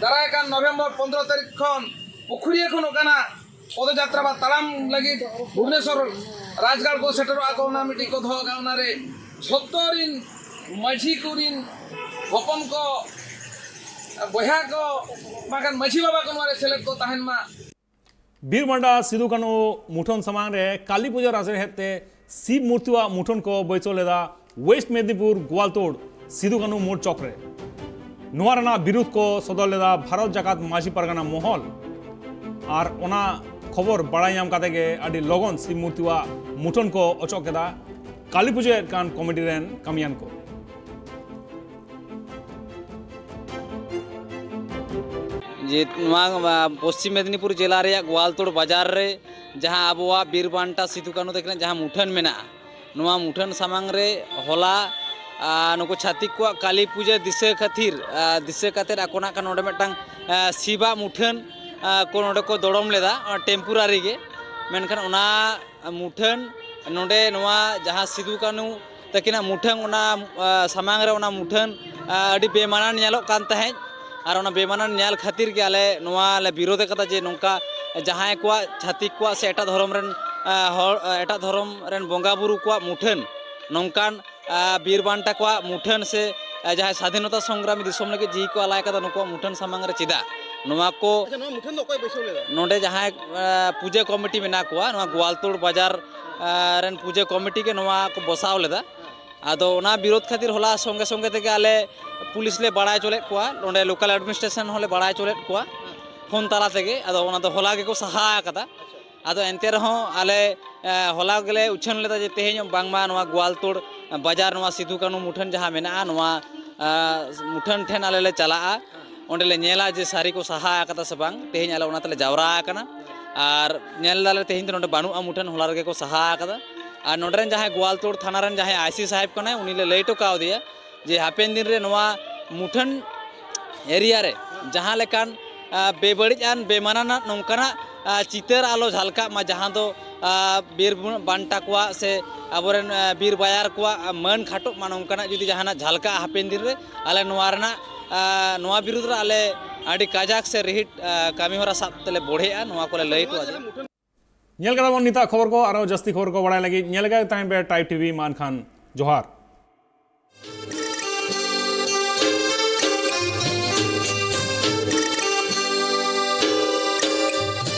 ᱫᱟᱨᱟᱭ ᱠᱟᱱ ᱱᱚᱵᱷᱮᱢᱵᱚᱨ ᱯᱚᱱᱫᱽᱨᱚ ᱛᱟᱹᱨᱤᱠᱷ ᱠᱷᱚᱱ ᱯᱩᱠᱷᱩᱲᱤᱭᱟᱹ ᱠᱷᱚᱱ ᱚᱠᱟᱱᱟᱜ ᱯᱚᱫᱚᱡᱟᱛᱨᱟ ᱵᱟ ᱛᱟᱲᱟᱢ ᱞᱟᱹᱜᱤᱫ ᱵᱷᱩᱵᱽᱱᱮᱥᱚᱨ ᱨᱟᱡᱽᱜᱟᱲ ᱠᱚ ᱥᱮᱴᱮᱨᱚᱜᱼᱟ ᱠᱚ, ᱚᱱᱟ ᱢᱤᱫᱴᱤᱡ ᱠᱚ ᱫᱚᱦᱚ ᱟᱠᱟᱫᱼᱟ᱾ ᱚᱱᱟᱨᱮ ᱡᱷᱚᱛᱚ ᱨᱤᱱ ᱢᱟᱹᱡᱷᱤ ᱠᱚᱨᱤᱱ ᱦᱚᱯᱚᱱ ᱠᱚ, ᱵᱚᱭᱦᱟ ᱠᱚ, ᱵᱟᱝᱠᱷᱟᱱ ᱢᱟᱹᱡᱷᱤ ᱵᱟᱵᱟ ᱠᱚ ᱱᱚᱣᱟ ᱨᱮ ᱥᱮᱞᱮᱫ ᱠᱚ ᱛᱟᱦᱮᱱ ᱢᱟ᱾ ᱵᱤᱨ ᱵᱟᱱᱴᱟ ᱥᱤᱫᱩ ᱠᱟᱹᱱᱦᱩ ᱢᱩᱴᱷᱟᱹᱱ ᱥᱟᱢᱟᱝ ᱨᱮ ᱠᱟᱹᱞᱤ ᱯᱩᱡᱟᱹ ᱞᱟᱥᱟᱲᱦᱮᱫ ᱛᱮ ᱥᱤᱵ ᱢᱩᱨᱛᱤᱣᱟᱜ ᱢᱩᱴᱷᱟᱹᱱ ᱠᱚ ᱵᱟᱹᱭᱥᱟᱹᱣ ᱞᱮᱫᱟ ᱣᱮᱥᱴ ᱢᱮᱫᱤᱱᱤᱯᱩᱨ ᱜᱳᱣᱟᱞᱛᱳᱲ ᱥᱤᱫᱩ ᱠᱟᱹᱱᱦᱩ ᱢᱳᱲ ᱪᱚᱠ ᱨᱮ᱾ ᱱᱚᱣᱟ ᱨᱮᱱᱟᱜ ᱵᱤᱨᱩᱫᱷ ᱠᱚ ᱥᱚᱫᱚᱨ ᱞᱮᱫᱟ ᱵᱷᱟᱨᱚᱛ ᱡᱟᱠᱟᱛ ᱢᱟᱹᱡᱷᱤ ᱯᱟᱨᱜᱟᱱᱟ ᱢᱚᱦᱚᱞ᱾ ᱟᱨ ᱚᱱᱟ ᱠᱷᱚᱵᱚᱨ ᱵᱟᱲᱟᱭ ᱧᱟᱢ ᱠᱟᱛᱮ ᱜᱮ ᱟᱹᱰᱤ ᱞᱚᱜᱚᱱ ᱥᱤᱵ ᱢᱩᱨᱛᱤᱣᱟᱜ ᱢᱩᱴᱷᱟᱹᱱ ᱠᱚ ᱚᱪᱚᱜ ᱠᱮᱫᱟ ᱠᱟᱹᱞᱤ ᱯᱩᱡᱟᱹᱭᱮᱫ ᱠᱟᱱ ᱠᱚᱢᱤᱴᱤ ᱨᱮᱱ ᱠᱟᱹᱢᱤᱭᱟᱱ ᱠᱚ᱾ ᱡᱮ ᱱᱚᱣᱟ, ᱟ, ᱯᱚᱥᱪᱤᱢ ᱢᱮᱫᱤᱱᱤᱯᱩᱨ ᱡᱮᱞᱟ ᱨᱮᱭᱟᱜ ᱜᱳᱣᱟᱞᱛᱳᱲ ᱵᱟᱡᱟᱨ ᱨᱮ ᱡᱟᱦᱟᱸ ᱟᱵᱚᱣᱟᱜ ᱵᱤᱨ ᱵᱟᱱᱴᱟ ᱥᱤᱫᱩ ᱠᱟᱹᱱᱦᱩ ᱛᱟᱹᱠᱤᱱᱟᱜ ᱡᱟᱦᱟᱸ ᱢᱩᱴᱷᱟᱹᱱ ᱢᱮᱱᱟᱜᱼᱟ, ᱱᱚᱣᱟ ᱢᱩᱴᱷᱟᱹᱱ ᱥᱟᱢᱟᱝ ᱨᱮ ᱦᱚᱞᱟ, ᱟ, ᱱᱩᱠᱩ ᱪᱷᱟᱹᱛᱤᱠ ᱠᱚᱣᱟᱜ ᱠᱟᱹᱞᱤ ᱯᱩᱡᱟᱹ ᱫᱤᱥᱟᱹ ᱠᱷᱟᱹᱛᱤᱨ, ᱟ, ᱫᱤᱥᱟᱹ ᱠᱟᱛᱮᱫ ᱟᱠᱚ ᱱᱟᱜ ᱠᱷᱟᱱ ᱱᱚᱰᱮ ᱢᱤᱫᱴᱟᱝ, ᱟ, ᱥᱤᱵᱟᱜ ᱢᱩᱴᱷᱟᱹᱱ, ᱟ, ᱠᱚ ᱱᱚᱰᱮ ᱠᱚ ᱫᱚᱲᱚᱢ ᱞᱮᱫᱟ, ᱚᱱᱟ temporary ᱜᱮ᱾ ᱢᱮᱱᱠᱷᱟᱱ ᱚᱱᱟ ᱢᱩᱴᱷᱟᱹᱱ ᱱᱚᱰᱮ ᱱᱚᱣᱟ ᱡᱟᱦᱟᱸ ᱥᱤᱫᱩ ᱠᱟᱹᱱᱦᱩ ᱛᱟᱹᱠᱤᱱᱟᱜ ᱢᱩᱴᱷᱟᱹᱱ, ᱚᱱᱟ, ᱟ, ᱥᱟᱢᱟᱝ ᱨᱮ ᱚᱱᱟ ᱢᱩᱴᱷᱟᱹᱱ, ᱟ, ᱟᱹᱰᱤ ᱵᱮᱢᱟᱱᱟᱱ ᱧᱮᱞᱚᱜ ᱠᱟᱱ ᱛᱟᱦᱮᱸᱫ᱾ ᱟᱨ ᱚᱱᱟ ᱵᱮᱢᱟᱱᱟᱱ ᱧᱮᱞ ᱠᱷᱟᱹᱛᱤᱨ ᱜᱮ ᱟᱞᱮ ᱱᱚᱣᱟ ᱞᱮ ᱵᱤᱨᱳᱫᱷ ᱟᱠᱟᱫᱟ ᱡᱮ ᱱᱚᱝᱠᱟ ᱡᱟᱦᱟᱸᱭ ᱠᱚᱣᱟᱜ, ᱪᱷᱟᱹᱛᱤᱠ ᱠᱚᱣᱟᱜ ᱥᱮ ᱮᱴᱟᱜ ᱫᱷᱚᱨᱚᱢ ᱨᱮᱱ, ᱟ, ᱦᱚᱲ, ᱟ, ᱮᱴᱟᱜ ᱫᱷᱚᱨᱚᱢ ᱨᱮᱱ ᱵᱚᱸᱜᱟ ᱵᱩᱨᱩ ᱠᱚᱣᱟᱜ ᱢᱩᱴᱷᱟᱹᱱ ᱱᱚᱝᱠᱟᱱ, ᱟ, ᱵᱤᱨ ᱵᱟᱱᱴᱟ ᱠᱚᱣᱟᱜ ᱢᱩᱴᱷᱟᱹᱱ ᱥᱮ, ᱟ, ᱡᱟᱦᱟᱸᱭ ᱥᱟᱫᱷᱤᱱᱚᱛᱟ ᱥᱚᱝᱜᱨᱟᱢᱤ ᱫᱤᱥᱚᱢ ᱞᱟᱹᱜᱤᱫ ᱡᱤᱣᱤ ᱠᱚ ᱟᱞᱟᱭ ᱟᱠᱟᱫᱟ, ᱱᱩᱠᱩᱣᱟᱜ ᱢᱩᱴᱷᱟᱹᱱ ᱥᱟᱢᱟᱝ ᱨᱮ ᱪᱮᱫᱟᱜ ᱱᱚᱣᱟ ᱠᱚ ᱟᱪᱪᱷᱟ, ᱱᱚᱣᱟ ᱢᱩᱴᱷᱟᱹᱱ ᱫᱚ ᱚᱠᱚᱭ ᱵᱟᱹᱭᱥᱟᱹᱣ ᱞᱮᱫᱟ? ᱱᱚᱰᱮ ᱡᱟᱦᱟᱸᱭ ᱮ, ᱯᱩᱡᱟᱹ ᱠᱚᱢᱤᱴᱤ ᱢᱮᱱᱟᱜ ᱠᱚᱣᱟ, ᱱᱚᱣᱟ ᱜᱳᱣᱟᱞᱛᱳᱲ ᱵᱟᱡᱟᱨ ᱮ, ᱨᱮᱱ ᱯᱩᱡᱟᱹ ᱠᱚᱢᱤᱴᱤ ᱜᱮ ᱱᱚᱣᱟ ᱠᱚ ᱵᱚᱥᱟᱣ ᱞᱮᱫᱟ᱾ ᱟᱫᱚ ᱚᱱᱟ ᱵᱤᱨᱳᱫᱷ ᱠᱷᱟᱹᱛᱤᱨ ᱦᱚᱞᱟ ᱥᱚᱸᱜᱮ ᱥᱚᱸᱜᱮ ᱛᱮᱜᱮ ᱟᱞᱮ ᱯᱩᱞᱤᱥ ᱞᱮ ᱵᱟᱲᱟᱭ ᱦᱚᱪᱚ ᱞᱮᱫ ᱠᱚᱣᱟ, ᱱᱚᱰᱮ ᱞᱳᱠᱟᱞ ᱮᱰᱢᱤᱱᱤᱥᱴᱨᱮᱥᱚᱱ ᱦᱚᱸᱞᱮ ᱵᱟᱲᱟᱭ ᱦᱚᱪᱚ ᱞᱮᱫ ᱠᱚᱣᱟ ᱯᱷᱳᱱ ᱛᱟᱞᱟ ᱛᱮᱜᱮ᱾ ᱟᱫᱚ ᱚᱱᱟ ᱫᱚ ᱦᱚᱞᱟ ᱜᱮᱠᱚ ᱥᱟᱦᱟ ᱟᱠᱟᱫᱟ᱾ ᱟᱫᱚ ᱮᱱᱛᱮ ᱨᱮᱦᱚᱸ ᱟᱞᱮ ᱮ, ᱦᱚᱞᱟ ᱜᱮᱞᱮ ᱩᱪᱷᱟᱹᱱ ᱞᱮᱫᱟ ᱡᱮ ᱛᱮᱦᱮᱧ ᱵᱟᱝᱢᱟ ᱱᱚᱣᱟ ᱜᱳᱣᱟᱞᱛᱳᱲ ᱵᱟᱡᱟᱨ, ᱱᱚᱣᱟ ᱥᱤᱫᱷᱩ ᱠᱟᱹᱱᱦᱩ ᱢᱩᱴᱷᱟᱹᱱ ᱡᱟᱦᱟᱸ ᱢᱮᱱᱟᱜᱼᱟ, ᱱᱚᱣᱟ ᱮ, ᱢᱩᱴᱷᱟᱹᱱ ᱴᱷᱮᱱ ᱟᱞᱮ ᱞᱮ ᱪᱟᱞᱟᱜᱼᱟ᱾ ᱚᱸᱰᱮ ᱞᱮ ᱧᱮᱞᱟ ᱡᱮ ᱥᱟᱹᱨᱤ ᱠᱚ ᱥᱟᱦᱟ ᱟᱠᱟᱫᱟ ᱥᱮ ᱵᱟᱝ᱾ ᱛᱮᱦᱮᱧ ᱟᱞᱮ ᱚᱱᱟ ᱛᱮᱞᱮ ᱡᱟᱣᱨᱟ ᱟᱠᱟᱱᱟ᱾ ᱟᱨ ᱧᱮᱞ ᱫᱟᱞᱮ ᱛᱮᱦᱮᱧ ᱫᱚ ᱱᱚᱰᱮ ᱵᱟᱹᱱᱩᱜᱼᱟ ᱢᱩᱴᱷᱟᱹᱱ, ᱦᱚᱞᱟ ᱨᱮᱜᱮ ᱠᱚ ᱥᱟᱦᱟ ᱟᱠᱟᱫᱟ᱾ ᱟᱨ ᱱᱚᱰᱮ ᱨᱮᱱ ᱡᱟᱦᱟᱸᱭ ᱜᱳᱣᱟᱞᱛᱳᱲ ᱛᱷᱟᱱᱟ ᱨᱮᱱ ᱡᱟᱦᱟᱸᱭ ᱟᱭ ᱥᱤ ᱥᱟᱦᱮᱵᱽ ᱠᱟᱱᱟᱭ, ᱩᱱᱤ ᱞᱮ ᱞᱟᱹᱭ ᱦᱚᱴᱚ ᱠᱟᱣᱫᱮᱭᱟ ᱡᱮ ᱦᱟᱯᱮᱱ ᱫᱤᱱ ᱨᱮ ᱱᱚᱣᱟ ᱢᱩᱴᱷᱟᱹᱱ ᱮᱨᱤᱭᱟ ᱨᱮ ᱡᱟᱦᱟᱸ ᱞᱮᱠᱟᱱ ᱟ, ᱵᱮᱵᱟᱹᱲᱤᱡ ᱟᱱ ᱵᱮᱢᱟᱱᱟᱱᱟᱜ ᱱᱚᱝᱠᱟᱱᱟᱜ ᱟ, ᱪᱤᱛᱟᱹᱨ ᱟᱞᱚ ᱡᱷᱟᱞᱠᱟᱜ ᱢᱟ, ᱡᱟᱦᱟᱸ ᱫᱚ ᱟ, ᱵᱤᱨ ᱵᱟᱱᱴᱟ ᱠᱚᱣᱟᱜ ᱥᱮ ᱟᱵᱚᱨᱮᱱ ᱟ, ᱵᱤᱨ ᱵᱟᱭᱟᱨ ᱠᱚᱣᱟᱜ ᱟ, ᱢᱟᱹᱱ ᱠᱷᱟᱴᱚᱜ ᱢᱟ, ᱱᱚᱝᱠᱟᱱᱟᱜ ᱡᱩᱫᱤ ᱡᱟᱦᱟᱱᱟᱜ ᱡᱷᱟᱞᱠᱟᱜᱼᱟ ᱦᱟᱯᱮᱱ ᱫᱤᱱ ᱨᱮ, ᱟᱞᱮ ᱱᱚᱣᱟ ᱨᱮᱱᱟᱜ ᱟ, ᱱᱚᱣᱟ ᱵᱤᱨᱩᱫᱽ ᱨᱮ ᱟᱞᱮ ᱟᱹᱰᱤ ᱠᱟᱡᱟᱠ ᱥᱮ ᱨᱤᱦᱤᱴ ᱟ, ᱠᱟᱹᱢᱤ ᱦᱚᱨᱟ ᱥᱟᱵ ᱛᱮᱞᱮ ᱵᱚᱲᱦᱮᱜᱼᱟ, ᱱᱚᱣᱟ ᱠᱚᱞᱮ ᱞᱟᱹᱭ ᱦᱚᱴᱚ ᱟᱫᱮᱭᱟ᱾ ᱧᱮᱞ ᱠᱟᱫᱟ ᱵᱚᱱ ᱱᱤᱛᱟᱜ ᱠᱷᱚᱵᱚᱨ ᱠᱚ᱾ ᱟᱨᱚ ᱡᱟᱹᱥᱛᱤ ᱠᱷᱚᱵᱚᱨ ᱠᱚ ᱵᱟᱲᱟᱭ ᱞᱟᱹᱜᱤᱫ ᱧᱮᱞ ᱟᱠᱟᱫ ᱛᱟᱦᱮᱸ ᱯᱮ ᱴᱟᱭᱤ ᱴᱤᱵᱷᱤ᱾ ᱢᱟ ᱮᱱᱠᱷᱟᱱ ᱡᱚᱦᱟᱨ᱾